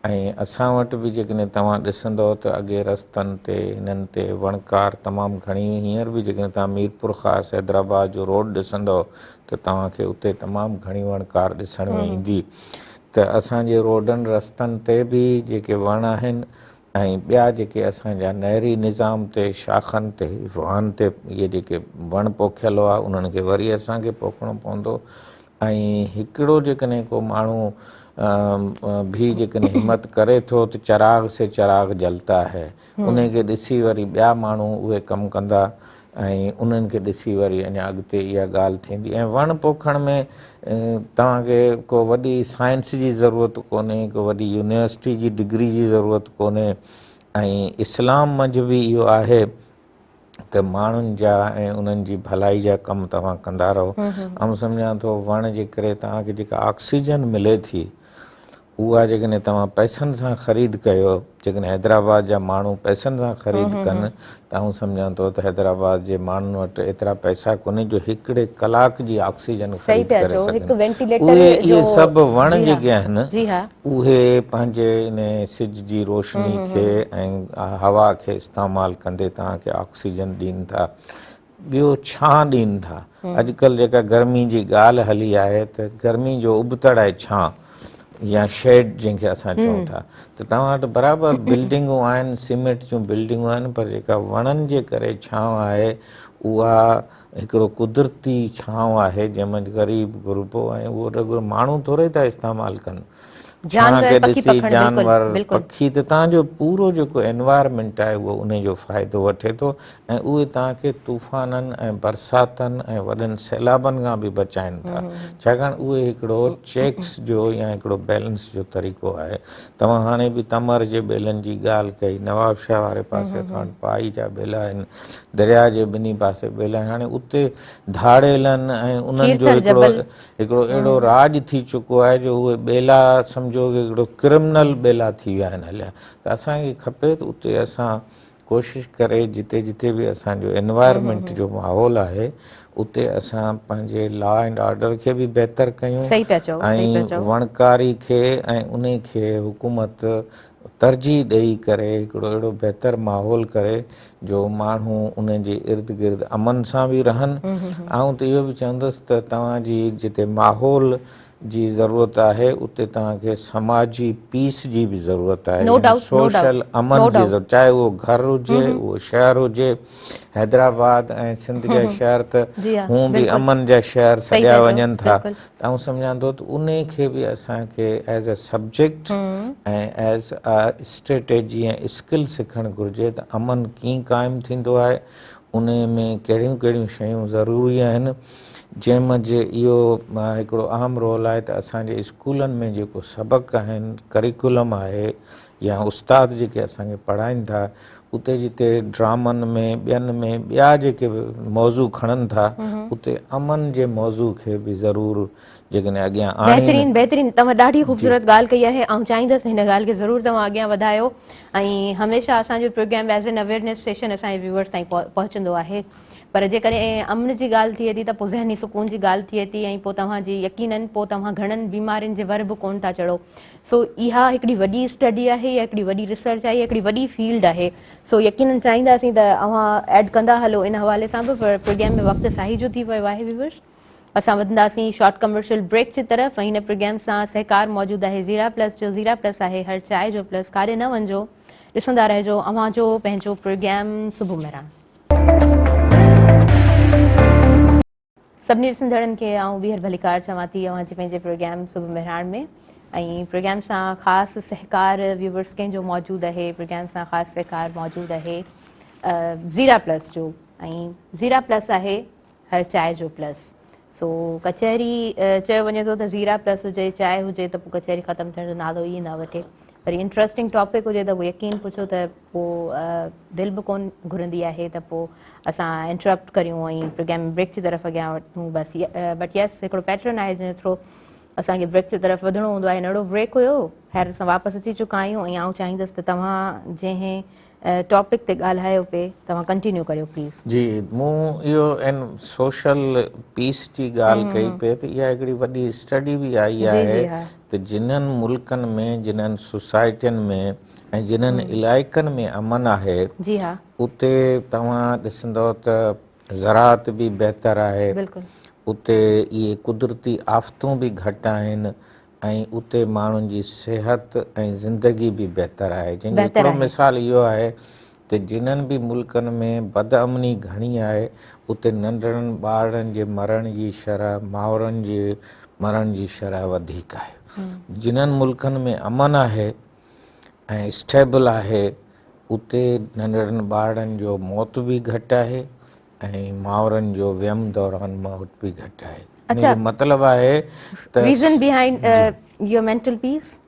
۽ اسان وٽ به جيڪڏهن توهان ڏسندؤ ته اڳي رستن تي هنن تي وڻڪار تمام گهڻي هئي هينئر به جيڪڏهن توهان ميرپورخاص حيدرآباد جو روڊ ڏسندؤ ته توهان کي اتي تمام گهڻي وڻڪار ڏسڻ ۾ ايندي ته اسان جي روڊن رستن تي به جيڪي وڻ آهن ۽ ٻيا جيڪي اسان جا نهري نظام تي شاخن تي واهن تي اهي جيڪي وڻ پوکيل هئا انهن کي وري اسان کي پوکڻو پوندو ۽ هڪڙو جيڪڏهن ڪو ماڻهو به جيڪڏهن همت ڪري ٿو ته چراغ سي چراغ جلتا هي انهي کي ڏسي وري ٻيا ماڻهو اهي ڪم ڪندا ۽ انهن کي ڏسي وري اڃا اڳتي اها ڳالهه ٿيندي ۽ وڻ پوکڻ ۾ توهان کي ڪو وڏي سائنس جي ضرورت ڪونهي ڪو وڏي يونيورسٽي جي ڊگري جي ضرورت ڪونهي ۽ اسلام منجهه به اهو آهي ته ماڻهن جا ۽ انهن جي ڀلائي جا ڪم توهان ڪندا رهو. آئون سمجهان ٿو وڻ جي ڪري توهان کي جيڪا آڪسيجن ملي ٿي اها جيڪڏهن توهان پئسن سان خريد ڪيو، جيڪڏهن حيدرآباد جا ماڻهو پئسن سان خريد ڪن ته آئون سمجهان ٿو ته حيدرآباد جي ماڻهن وٽ ايترا پئسا ڪونهي جو هڪڙي ڪلاڪ جي آڪسيجن خريد ڪري سگهن. اهي اهي سڀ وڻ جيڪي آهن اهي پنهنجي ان سج جي روشني کي ۽ هوا کي استعمال ڪندي توهان کي آڪسيجن ڏين ٿا ٻيو ڇانء ڏين ٿا اڄڪلهه جيڪا گرمي جي ڳالهه هلي آهي ته گرمي جو ابتڙ آهي ڇانء يا شيڊ جنهن کي اسان چئون ٿا ته توهان وٽ برابر بلڊنگون آهن سيمينٽ جون بلڊنگون آهن پر جيڪا وڻن جي ڪري ڇانء آهي اها هڪڙو قدرتي ڇانو آهي جنهن منجهه غريب غربو ۽ اهو رڳو ماڻهو ٿوري ٿا استعمال ڪن ڇانو کي ڏسي جانور پکي ته تان جو پورو جيڪو انوائرمينٽ آهي اهو ان جو فائدو وٺي ٿو ۽ اهي تان کي طوفانن ۽ برساتن ۽ وڏن سيلابن کان به بچائن ٿا ڇاڪاڻ اهي هڪڙو چيڪس جو يا هڪڙو بيلنس جو طريقو آهي توهان هاڻي به تمر جي ٻيلن جي ڳالهه ڪئي نوابشاهه واري پاسي اسان وٽ پائي جا ٻيلا آهن درياء جي ٻنهي پاسي ٻيلا آهن هاڻي اتي ڌاڙيلن ۽ انهن جو هڪڙو هڪڙو اهڙو راڄ ٿي چڪو آهي جو اهي ٻيلا سمجهو ڪي هڪڙو ڪرمنل ٻيلا ٿي ويا آهن هليا ته اسان کي کپي ته اتي اسان ڪوشش ڪري جتي جتي به اسان جو انوائرمينٽ جو ماحول آهي اتي اسان پنهنجي لا اينڊ آرڊر کي به بهتر ڪيون ۽ وڻڪاري کي ۽ انهي کي حڪومت ترجيح ڏئي ڪري هڪڙو اهڙو بهتر ماحول ڪري جو ماڻهو ان جي ارد گرد امن سان به رهن. آئون ته اهو به چوندس ته توهان جي جتي ماحول جي ضرورت آهي اتي توهان کي سماجي پيس جي به ضرورت آهي يعني سوشل امن جي ضرورت چاهي اهو گهر هجي اهو شهر هجي حيدرآباد ۽ سنڌ جا شهر ته هون به امن جا شهر سڏيا وڃن ٿا ته آئون سمجهان ٿو ته انهي کي به اسان کي as a subject ۽ as a strategy ۽ skill سکڻ گهرجي ته امن ڪيئن قائم ٿيندو آهي انهي ۾ ڪهڙيون ڪهڙيون شيون ضروري آهن جنهن منجهه اهو هڪڙو اهم رول آهي ته اسان جي اسڪولن ۾ جيڪو سبق آهن ڪريڪولم آهي يا استاد جيڪي اسان کي پڙهائين ٿا اتي جتي ڊرامن ۾ ٻين ۾ ٻيا جيڪي موضوع کڻن ٿا اتي امن جي موضوع کي به ضرور جيڪڏهن اڳيان آڻين. بهترين بهترين توهان ڏاڍي خوبصورت ڳالهه ڪئي آهي آئون چاهيندس هن ڳالهه کي ضرور توهان اڳيان وڌايو ۽ هميشه اسان جو programme as an awareness session اسان جي ويورز تائين پهچندو آهي پر جيڪڏهن امن جي ڳالهه ٿئي ٿي ته پوء ذهني سڪون جي ڳالهه ٿئي ٿي ۽ پوء توهان جي يقينن پوء توهان گهڻن بيمارين جي ور به ڪونه ٿا چڙهو سو اها هڪڙي وڏي اسٽڊي آهي يا هڪڙي وڏي ريسرچ آهي يا هڪڙي وڏي فيلڊ آهي سو يقينن چاهينداسين ته اوهان ايڊ ڪندا هلو ان حوالي سان به پر پروگرام ۾ وقت ساهي جو ٿي ويو آهي ويورس اسان وڌنداسين شارٽ ڪمرشل بريڪ جي طرف ۽ هن پروگرام سان سهڪار موجود آهي زيرا پلس جو زيرا پلس آهي هر چاء جو پلس ڪاڏي نه وڃجو ڏسندا رهجو اوهان جو پنهنجو پروگرام صبح مهراڻ. سڀني ڏسندڙن کي آئون ٻيهر ڀليڪار چوان ٿي اوهان جي پنهنجي پروگرام صبح مهراڻ ۾ ۽ پروگرام سان خاص سهڪار ويورس ڪنهن جو موجود آهي پروگرام سان خاص سهڪار موجود آهي زيرا پلس جو ۽ زيرا پلس آهي هر چاء جو پلس سو ڪچهري چيو وڃي ٿو ته زيرا پلس هجي چانهه هجي ته پوء ڪچهري ختم ٿيڻ جو نالو ئي نه وٺي. وري انٽرسٽنگ ٽاپڪ هجي ته پوء يقين پڇو ته پوء دل به ڪون گهرندي آهي ته پوء اسان انٽرپٽ ڪريون ۽ پروگرام بريڪ جي طرف اڳيان وڌون. بس بٽ يس هڪڙو پيٽرن آهي جنهن ٿرو اسان کي بريڪ جي طرف وڌڻو هوندو آهي. ننڍڙو بريڪ هيو، خير اسان واپس اچي چڪا آهيون ۽ آئون چاهيندس ته توهان جنهن ٽاپڪ تي ڳالهايو پئي توهان ڪنٽينيو ڪريو پليز. جي مون اهو ان سوشل پيس جي ڳالهه ڪئي پئي ته اها هڪڙي وڏي اسٽڊي به آئي آهي ته جنهن ملڪن ۾ جنهن سوسائٽين ۾ ۽ جنهن علائقن ۾ امن آهي اتي توهان ڏسندؤ ته زراعت به بهتر آهي اتي اهي قدرتي آفتون به گهٽ آهن ۽ اتي ماڻهن جي صحت ۽ زندگي به بهتر آهي. جنهن جو هڪڙو مثال اهو آهي ته جنھن به ملڪن ۾ بدامني گهڻي آهي اتي ننڍڙن ٻارڙن جي مرڻ جي شرح مائرن جي مرڻ جي شرح وڌيڪ آهي. جنھن ملڪن ۾ امن آهي ۽ اسٽيبل آهي اتي ننڍڙن ٻارڙن جو موت به گهٽ آهي ۽ مائرن جو ويم دوران موت به گهٽ آهي. ان جو مطلب آهي ته reason behind your mental peace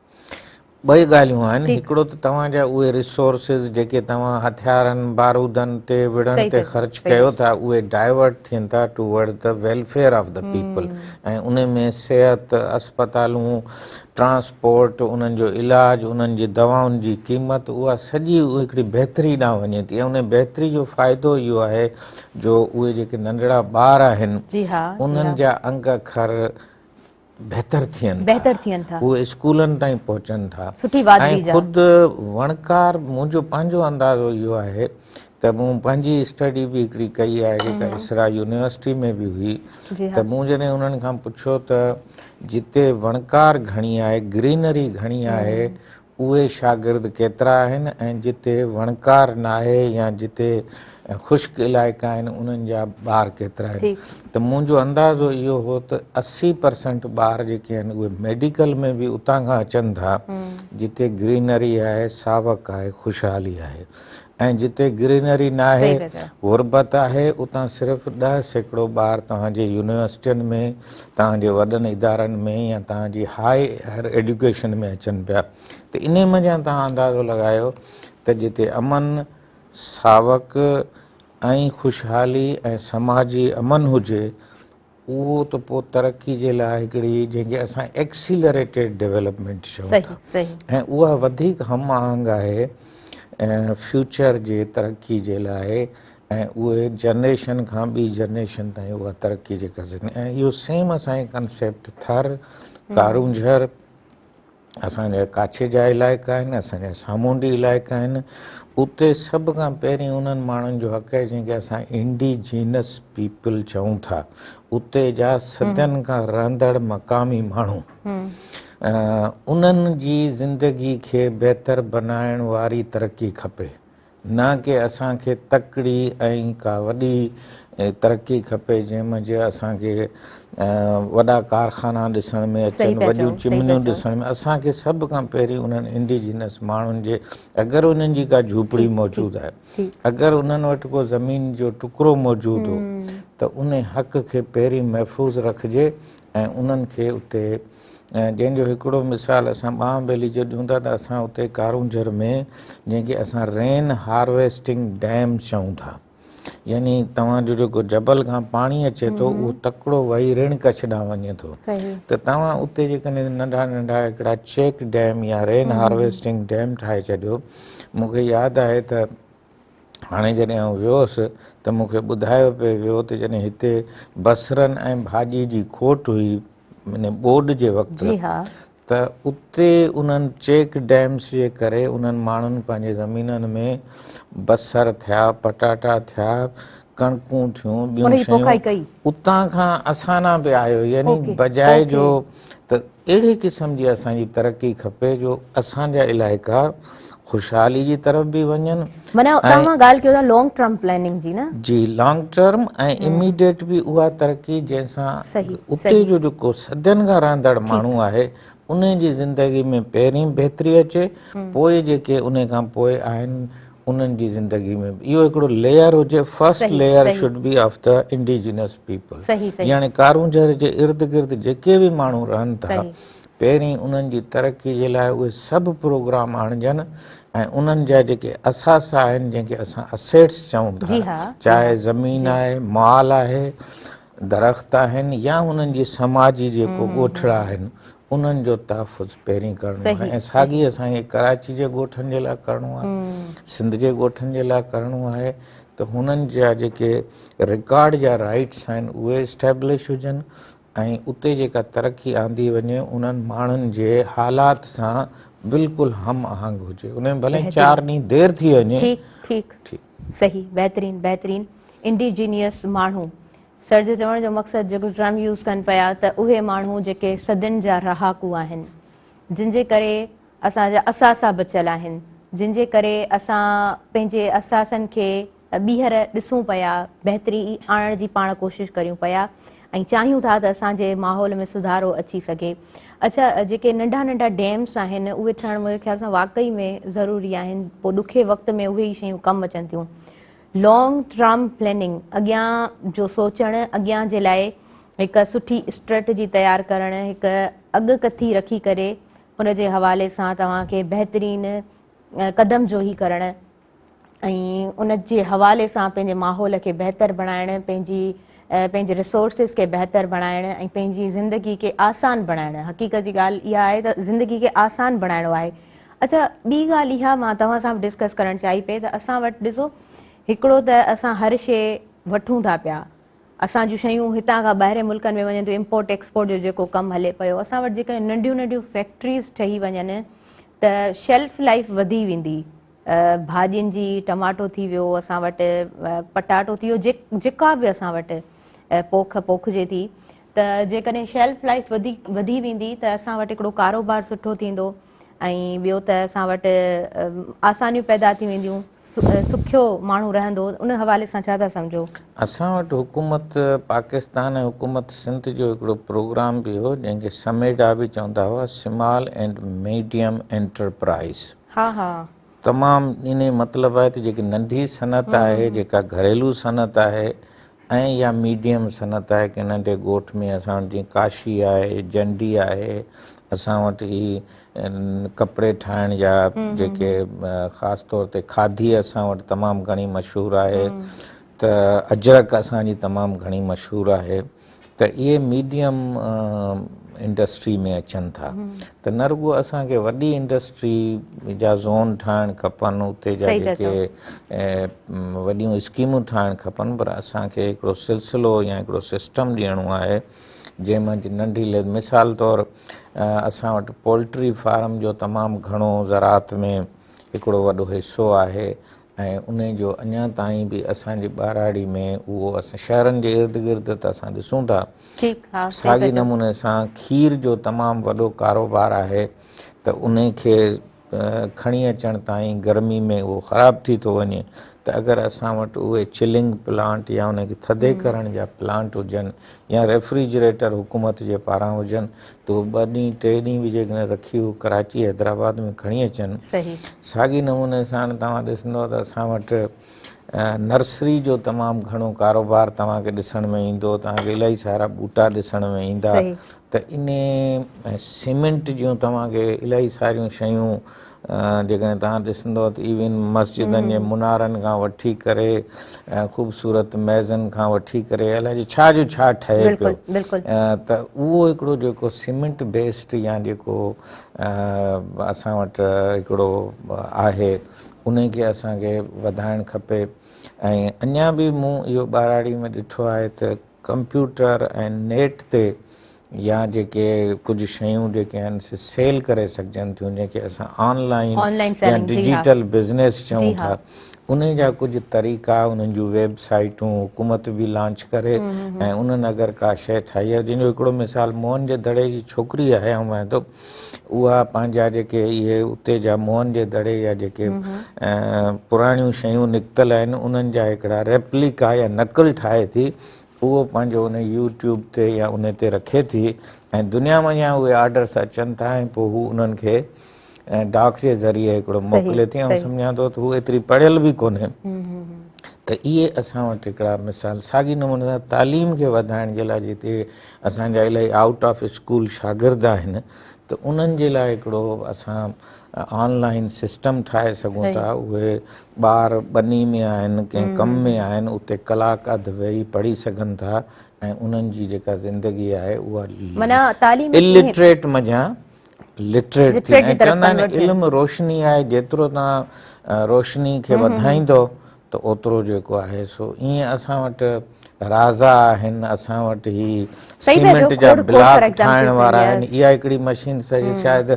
ٻئي ڳالهيون آهن. هڪڙو ته توهان جا اهي ريسورسز جيڪي توهان هٿيارن بارودن تي وڙهڻ تي خرچ ڪيو ٿا اهي ڊائيورٽ ٿين ٿا toward the welfare of the people ۽ ان ۾ صحت، اسپتالون، ٽرانسپورٽ، انهن جو علاج، انهن جي دوائن جي قيمت اها سڄي هڪڙي بهتري ڏانهن وڃي ٿي ۽ ان بهتري جو فائدو اهو آهي جو اهي جيڪي ننڍڙا ٻار آهن انهن جا انگ اکر بهتر ٿين ٿا، اهي اسڪولن تائين پهچن ٿا ۽ خود وڻڪار منهنجو پنهنجو اندازو اهو آهي ته مون پنهنجي اسٽڊي به هڪڙي ڪئي آهي جيڪا اسرا يونيورسٽي ۾ به هئي ته مون جڏهن انهن کان پڇيو ته جتي وڻڪار گهڻي آهي گرينري گهڻي آهي اهي شاگرد ڪيترا آهن ۽ جتي وڻڪار ناهي يا جتي خشڪ علائقا آهن انهن جا ٻار ڪيترا آهن ته منهنجو اندازو اهو هو ته 80% ٻار جيڪي آهن اهي ميڊيڪل ۾ به اتان کان اچن ٿا جتي گرينري آهي ساوڪ آهي خوشحالي آهي ۽ جتي گرينري ناهي، غربت آهي، اتان صرف 10% ٻار توهان جي يونيورسٽين ۾، توهان جي وڏن ادارن ۾ يا توهان جي هائر ايڊيوڪيشن ۾ اچن پيا ته انهي منجهان توهان اندازو لڳايو ته جتي امن، ساوڪ ۽ خوشحالي ۽ سماجي امن هجي اهو ته پوء ترقي جي لاء هڪڙي جنهن کي اسان ايڪسيلريٽيڊ ڊيولپمينٽ چئون ٿا ۽ اها وڌيڪ هم آهنگ آهي فيوچر جي ترقي جي لاء ۽ اهي جنريشن کان ٻي جنريشن تائين اها ترقي جيڪا ۽ اهو سيم اسان جي ڪنسيپٽ ٿر ڪارونجهر اسان جا ڪاڇي جا علائقا آهن، اسان جا سامونڊي علائقا آهن، اتي سڀ کان پهرين انهن ماڻهن جو حق آهي جنهن کي اسان انڊيجينس پيپل چئون ٿا، اتي جا صدين کان رهندڙ مقامي ماڻهو، انهن جي زندگي کي بهتر بنائڻ واري ترقي کپي. نه ڪي اسان کي تڪڙي ۽ ڪا وڏي ترقي کپي جنهن منجهه اسان کي وڏا ڪارخانا ڏسڻ ۾ اچن وڏيون چمنيون ڏسڻ ۾ اسان کي سڀ کان پهرين انهن انڊيجينس ماڻهن جي اگر انهن جي ڪا جهوپڙي موجود آهي اگر انهن وٽ ڪو زمين جو ٽڪرو موجود هو ته ان حق کي پهرين محفوظ رکجي ۽ انهن کي اتي جنهن جو هڪڙو مثال اسان ٻانهن ٻيلي جو ڏيون ٿا ته اسان اتي ڪارونجهر ۾ جنهن کي اسان رين هارويسٽنگ ڊيم چئون ٿا يعني توهان جو جيڪو جبل کان پاڻي اچي ٿو اهو تڪڙو وهي رڻ ڪڇ ڏانهن وڃي ٿو ته توهان اتي جيڪڏهن ننڍا ننڍا هڪڙا چيڪ ڊيم يا رين هارويسٽنگ ڊيم ٺاهي ڇڏيو مون کي ياد آهي ته هاڻي جڏهن آئون ويو هوس ته مون کي ٻڌايو پئي ويو ته جڏهن هتي بصرن ۽ ڀاڄي جي کوٽ هئي يعني ٻوڏ جي وقت جي ها. ته اتي انهن چيڪ ڊيمس جي ڪري انهن ماڻهن پنهنجي زمينن ۾ بصر ٿيا، پٽاٽا ٿيا، ڪڻڪون ٿيون، ٻيون ان جي شيون پوکائي ڪئي. اتان کان اسان ڏانهن به آيو يعني اوڪي بجاء اوڪي. جو ته اهڙي قسم جي اسان جي ترقي کپي جو اسان جا علائقا خوشحالي جي طرف به وڃن معنيٰ ۽ توهان ڳالهه ڪيو ٿا لانگ ٽرم پلاننگ جي نه؟ جي لانگ ٽرم ۽ اميڊيٽ به اها ترقي جنهن سان صحيح اتي صحيح جو جيڪو صدين کان رهندڙ ٺيڪ ماڻهو آهي انهي جي زندگي ۾ پهرين بهتري اچي پوء جيڪي انهي کان پوء آهن انهن جي زندگي ۾ به اهو هڪڙو ليئر هجي first layer should be of the indigenous people يعني ڪارونجهر جي ارد گرد جيڪي به ماڻهو رهن ٿا پهرين انهن جي ترقي جي لاء اهي سڀ پروگرام آڻجن ۽ انهن جا جيڪي اثاثا آهن جنهن کي اسان اسيٽس چئون ٿا چاهي زمين آهي مال آهي درخت آهن يا انهن جي سماجي جيڪو ڳوٺڙا آهن انهن جو تحفظ پهرين ڪرڻو آهي ۽ ساڳي اسان کي ڪراچي جي ڳوٺن جي لاء ڪرڻو آهي سنڌ جي ڳوٺن جي لاء ڪرڻو آهي ته هنن جا جيڪي رڪارڊ جا رائٽس آهن اهي اسٽيبلش هجن ۽ اتي جيڪا ترقي آندي وڃي انهن ماڻهن جي حالات سان بلڪل هم آهنگ هجي ان ۾ ڀلي 4 ڏينهن دير ٿي وڃي. ٺيڪ ٺيڪ صحيح بهترين بهترين انڊيجينيس ماڻهو سر جي چوڻ جو مقصد جيڪو ٽرم يوز ڪن پيا ته اهي ماڻهو جيڪي صدين جا رهاڪو آهن جن جي ڪري اسان جا اثاثا بچيل آهن جن جي ڪري اسان پنهنجي اثاثن کي ٻيهر ڏسون پيا بهتري آڻڻ جي پاڻ ڪوشش ڪريون پيا ۽ چاهيون ٿا ته اسان جي ماحول ۾ سڌارو اچي سگهي اڇا جيڪي ننڍا ننڍا ڊيمس آهن اهي ٺهڻ منهنجي خيال سان واقعي ۾ ضروري آهن پوء ڏکي وقت ۾ اهي ئي شيون ڪم اچن ٿيون لانگ ٽرم پلاننگ، اڳيان جو سوچڻ، اڳيان جي لاء هڪ سٺي اسٽريٽجي تيار ڪرڻ، هڪ اڳڪٿي رکي ڪري ان جي حوالي سان توهان کي بهترين قدم جوهي ڪرڻ ۽ ان جي حوالي سان پنهنجي ماحول کي بهتر بڻائڻ، پنهنجي پنهنجي ريسورسز کي بهتر بڻائڻ ۽ پنهنجي زندگي کي آسان بڻائڻ. حقيقت جي ڳالهه اها آهي ته زندگي کي آسان بڻائڻو آهي. اڇا ٻي ڳالهه اها مان توهان سان به ڊسڪس ڪرڻ چاهي پئي ته اسان وٽ ڏسو هڪڙو ته اسان هر شيء وٺون ٿا پيا اسان جون شيون هتان کان ٻاهرين ملڪن ۾ وڃن ٿيون امپورٽ ايڪسپورٽ جو جيڪو ڪم هلي پيو اسان وٽ جيڪڏهن ننڍيون ننڍيون فيڪٽريز ٺهي وڃن ته شيلف لائف وڌي ويندي ڀاڄين جي ٽماٽو ٿي ويو اسان وٽ پٽاٽو ٿي ويو جيڪا به اسان وٽ پوک پوکجي ٿي ته جيڪڏهن شيلف لائف وڌي ويندي ته اسان وٽ هڪڙو ڪاروبار سٺو ٿيندو ۽ ٻيو ته اسان وٽ آسانيون پيدا ٿي وينديون سکيو ماڻهو رهندو ان حوالي سان ڇا ٿا سمجهو؟ اسان وٽ حڪومت پاڪستان ۽ حڪومت سنڌ جو هڪڙو پروگرام به هو جنهن کي سميڊا به چوندا هئا سمال اينڊ ميڊيم انٽرپرائز ها ها. تمام انهي مطلب آهي ته جيڪي ننڍي صنعت آهي جيڪا گهريلو صنعت آهي ۽ يا ميڊيم صنعت آهي ڪنهن ننڍي ڳوٺ ۾ اسان وٽ جيئن ڪاشي آهي جنڊي آهي اسان وٽ هي ڪپڙي ٺاهڻ جا جيڪي خاص طور تي کاڌي اسان وٽ تمام گهڻي مشهور آهي ته اجرڪ اسان جي تمام گهڻي مشهور آهي ته اهي ميڊيم انڊسٽري ۾ اچن ٿا ته نه رڳو اسان کي وڏي انڊسٽري جا زون ٺاهڻ کپن اتي جا جيڪي وڏيون اسڪيمون ٺاهڻ کپن پر اسان کي هڪڙو سلسلو يا هڪڙو سسٽم ڏيڻو آهي جنهن منجهه ننڍي مثال طور اسان وٽ پولٽري فارم جو تمام گهڻو زراعت ۾ هڪڙو وڏو حصو آهي ۽ انهي جو اڃا تائين به اسان جي ٻهراڙي ۾ اهو اسان شهرن جي ارد گرد ته اسان ڏسون ٿا ساڳي نموني سان کير جو تمام وڏو ڪاروبار آهي ته انهي کي کڻي اچڻ تائين گرمي ۾ اهو خراب ٿي ٿو وڃي ته اگر اسان وٽ اهي چلنگ پلانٽ يا انهي کي ٿڌي ڪرڻ جا پلانٽ هجن يا ريفريجريٽر حڪومت جي پاران هجن ته هو ٻه ڏينهن ٽي ڏينهن به جيڪڏهن رکي هو ڪراچي حيدرآباد ۾ کڻي اچن. ساڳي نموني سان توهان ڏسندو ته اسان وٽ نرسري جو تمام گهڻو ڪاروبار توهان کي ڏسڻ ۾ ايندو، توهان کي الاهي سارا ٻوٽا ڏسڻ ۾ ايندا ته انهي سيمينٽ جون توهان کي الاهي ساريون شيون جيڪڏهن توهان ڏسندو ته ايون مسجدن جي منارن کان وٺي ڪري خوبصورت ميزن کان وٺي ڪري الائي ڇا جو ڇا ٺهي پيو ته اهو هڪڙو جيڪو سيمينٽ بيسڊ يا جيڪو اسان وٽ هڪڙو آهي ان کي اسان کي وڌائڻ کپي ۽ اڃا به مون اهو ٻهراڙي ۾ ڏٺو آهي ته ڪمپيوٽر ۽ نيٽ تي يا جيڪي ڪجهه شيون جيڪي آهن سي سيل ڪري سگهجن ٿيون جنهن کي اسان آن لائين يا ڊجيٽل بزنس چئون ٿا انهي جا ڪجهه طريقا انهن جون ويب سائيٽون حڪومت به لانچ ڪري ۽ انهن اگر ڪا شيء ٺاهي آهي جنهن جو هڪڙو مثال موهن جي دڙي جي ڇوڪري آهي آئون مڃان ٿو اها پنهنجا جيڪي اهي اتي جا موهن جي دڙي جا جيڪي پراڻيون شيون نڪتل آهن انهن جا هڪڙا ريپليڪا يا نقل ٺاهي ٿي اهو پنهنجو ان يوٽيوب تي يا ان تي رکي ٿي ۽ دنيا منجهان اهي آرڊرس اچن ٿا ۽ پوء هو انهن کي ڊاڪ جي ذريعي هڪڙو موڪلي ٿي. آئون سمجهان ٿو ته هو ايتري پڙهيل به ڪونهي. ته اهي اسان وٽ هڪڙا مثال. ساڳي نموني سان تعليم کي وڌائڻ جي لاء جتي اسان جا الاهي آئوٽ آف اسڪول شاگرد آهن ته انهن جي لاء هڪڙو اسان آن لائن سسٽم ٺاهي سگهون ٿا. اهي ٻار ٻني ۾ آهن، ڪنهن ڪم ۾ آهن، اتي ڪلاڪ اڌ ويهي پڙهي سگهن ٿا ۽ انهن جي جيڪا زندگي آهي اها الٽريٽ منجهان لٽريٽ ٿي. ۽ چوندا آهن علم روشني آهي، جيترو توهان روشني کي وڌائيندو ته اوترو جيڪو آهي سو ائين. اسان وٽ رازا آهن، اسان وٽ هي سيمينٽ جا بلاڪ ٺاهڻ وارا آهن. اها هڪڙي مشين شايد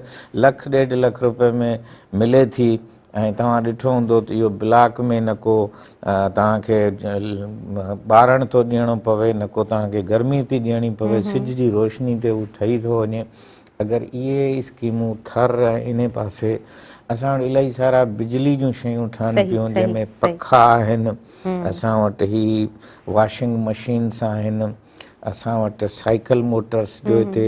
لک 1.5 لک روپئي ۾ ملي ٿي ۽ توهان ڏٺو هوندو ته اهو بلاڪ ۾ نه ڪو توهان کي ٻارڻ ٿو ڏيڻو پوي، نه ڪو توهان کي گرمي ٿي ڏيڻي پوي، سج جي روشني تي هو ٺهي ٿو وڃي. اگر اهي اسڪيمون ٿر ۽ انهي پاسي اسان وٽ الاهي سارا بجلي جون شيون ٺهن پيون، جنهن ۾ پکا آهن، اسان وٽ هي واشنگ مشينس آهن، اسان وٽ سائيڪل موٽرس جو هتي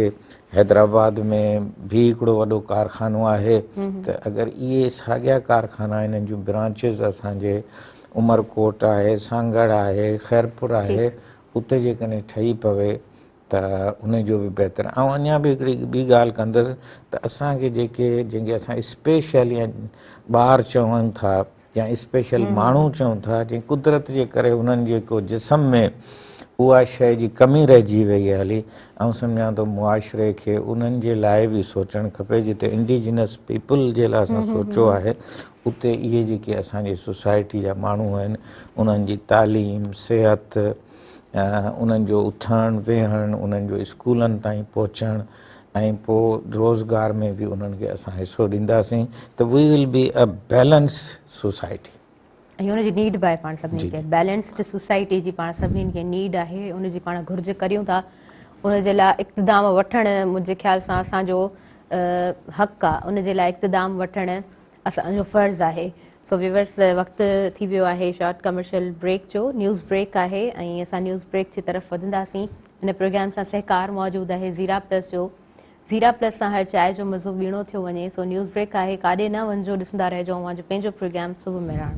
حيدرآباد ۾ به هڪڙو وڏو ڪارخانو آهي، ته اگر اهي ساڳيا ڪارخانا انهن جون برانچز اسان جي عمرڪوٽ آهي، سانگهڙ آهي، خيرپور آهي، اتي جيڪڏهن ٺهي پوي ته ان جو به بهتر. آئون اڃا به هڪڙي ٻي ڳالهه ڪندس ته اسان کي جيڪي جنهن کي اسان اسپيشل يا ٻار چون ٿا يا اسپيشل ماڻهو چون ٿا، جنهن قدرت جي ڪري انهن جيڪو جسم ۾ اها شيء جي ڪمي رهجي وئي آهي هلي، آئون سمجهان ٿو معاشري کي انهن جي لاء به سوچڻ کپي. جتي انڊيجنس پيپل جي لاء اسان سوچيو آهي، اتي اهي جيڪي اسان جي سوسائٽي جا ماڻهو آهن انهن جي تعليم، صحت، انهن جو اٿڻ ويهڻ، انهن جو اسڪولن تائين پهچڻ ۽ پوء روزگار ۾ به انهن کي اسان حصو ڏينداسين ته we will be a balance society. ۽ ان جي نيڊ به آهي پاڻ سڀني کي. بيلنسڊ سوسائٽي جي پاڻ سڀني کي نيڊ آهي، ان جي پاڻ گهرج ڪريون ٿا. ان جي لاء اقتدام وٺڻ منهنجي خيال سان اسان جو حق آهي، ان جي لاء اقتدام وٺڻ اسان جو فرض آهي. سو ويورس وقت ٿي ويو آهي شارٽ ڪمرشل بريڪ جو، نيوز بريڪ آهي ۽ اسان نيوز بريڪ جي طرف وڌنداسين. هن پروگرام سان سهڪار موجود آهي زيرا پلس جو. زيرا پلس سان هر چانهه جو مزو ٻيڻو ٿيو وڃي. سو نيوز بريڪ آهي، ڪاڏي نه وڃجو، ڏسندا رهجو اوهان جو پنهنجو پروگرام صبح مهراڻ.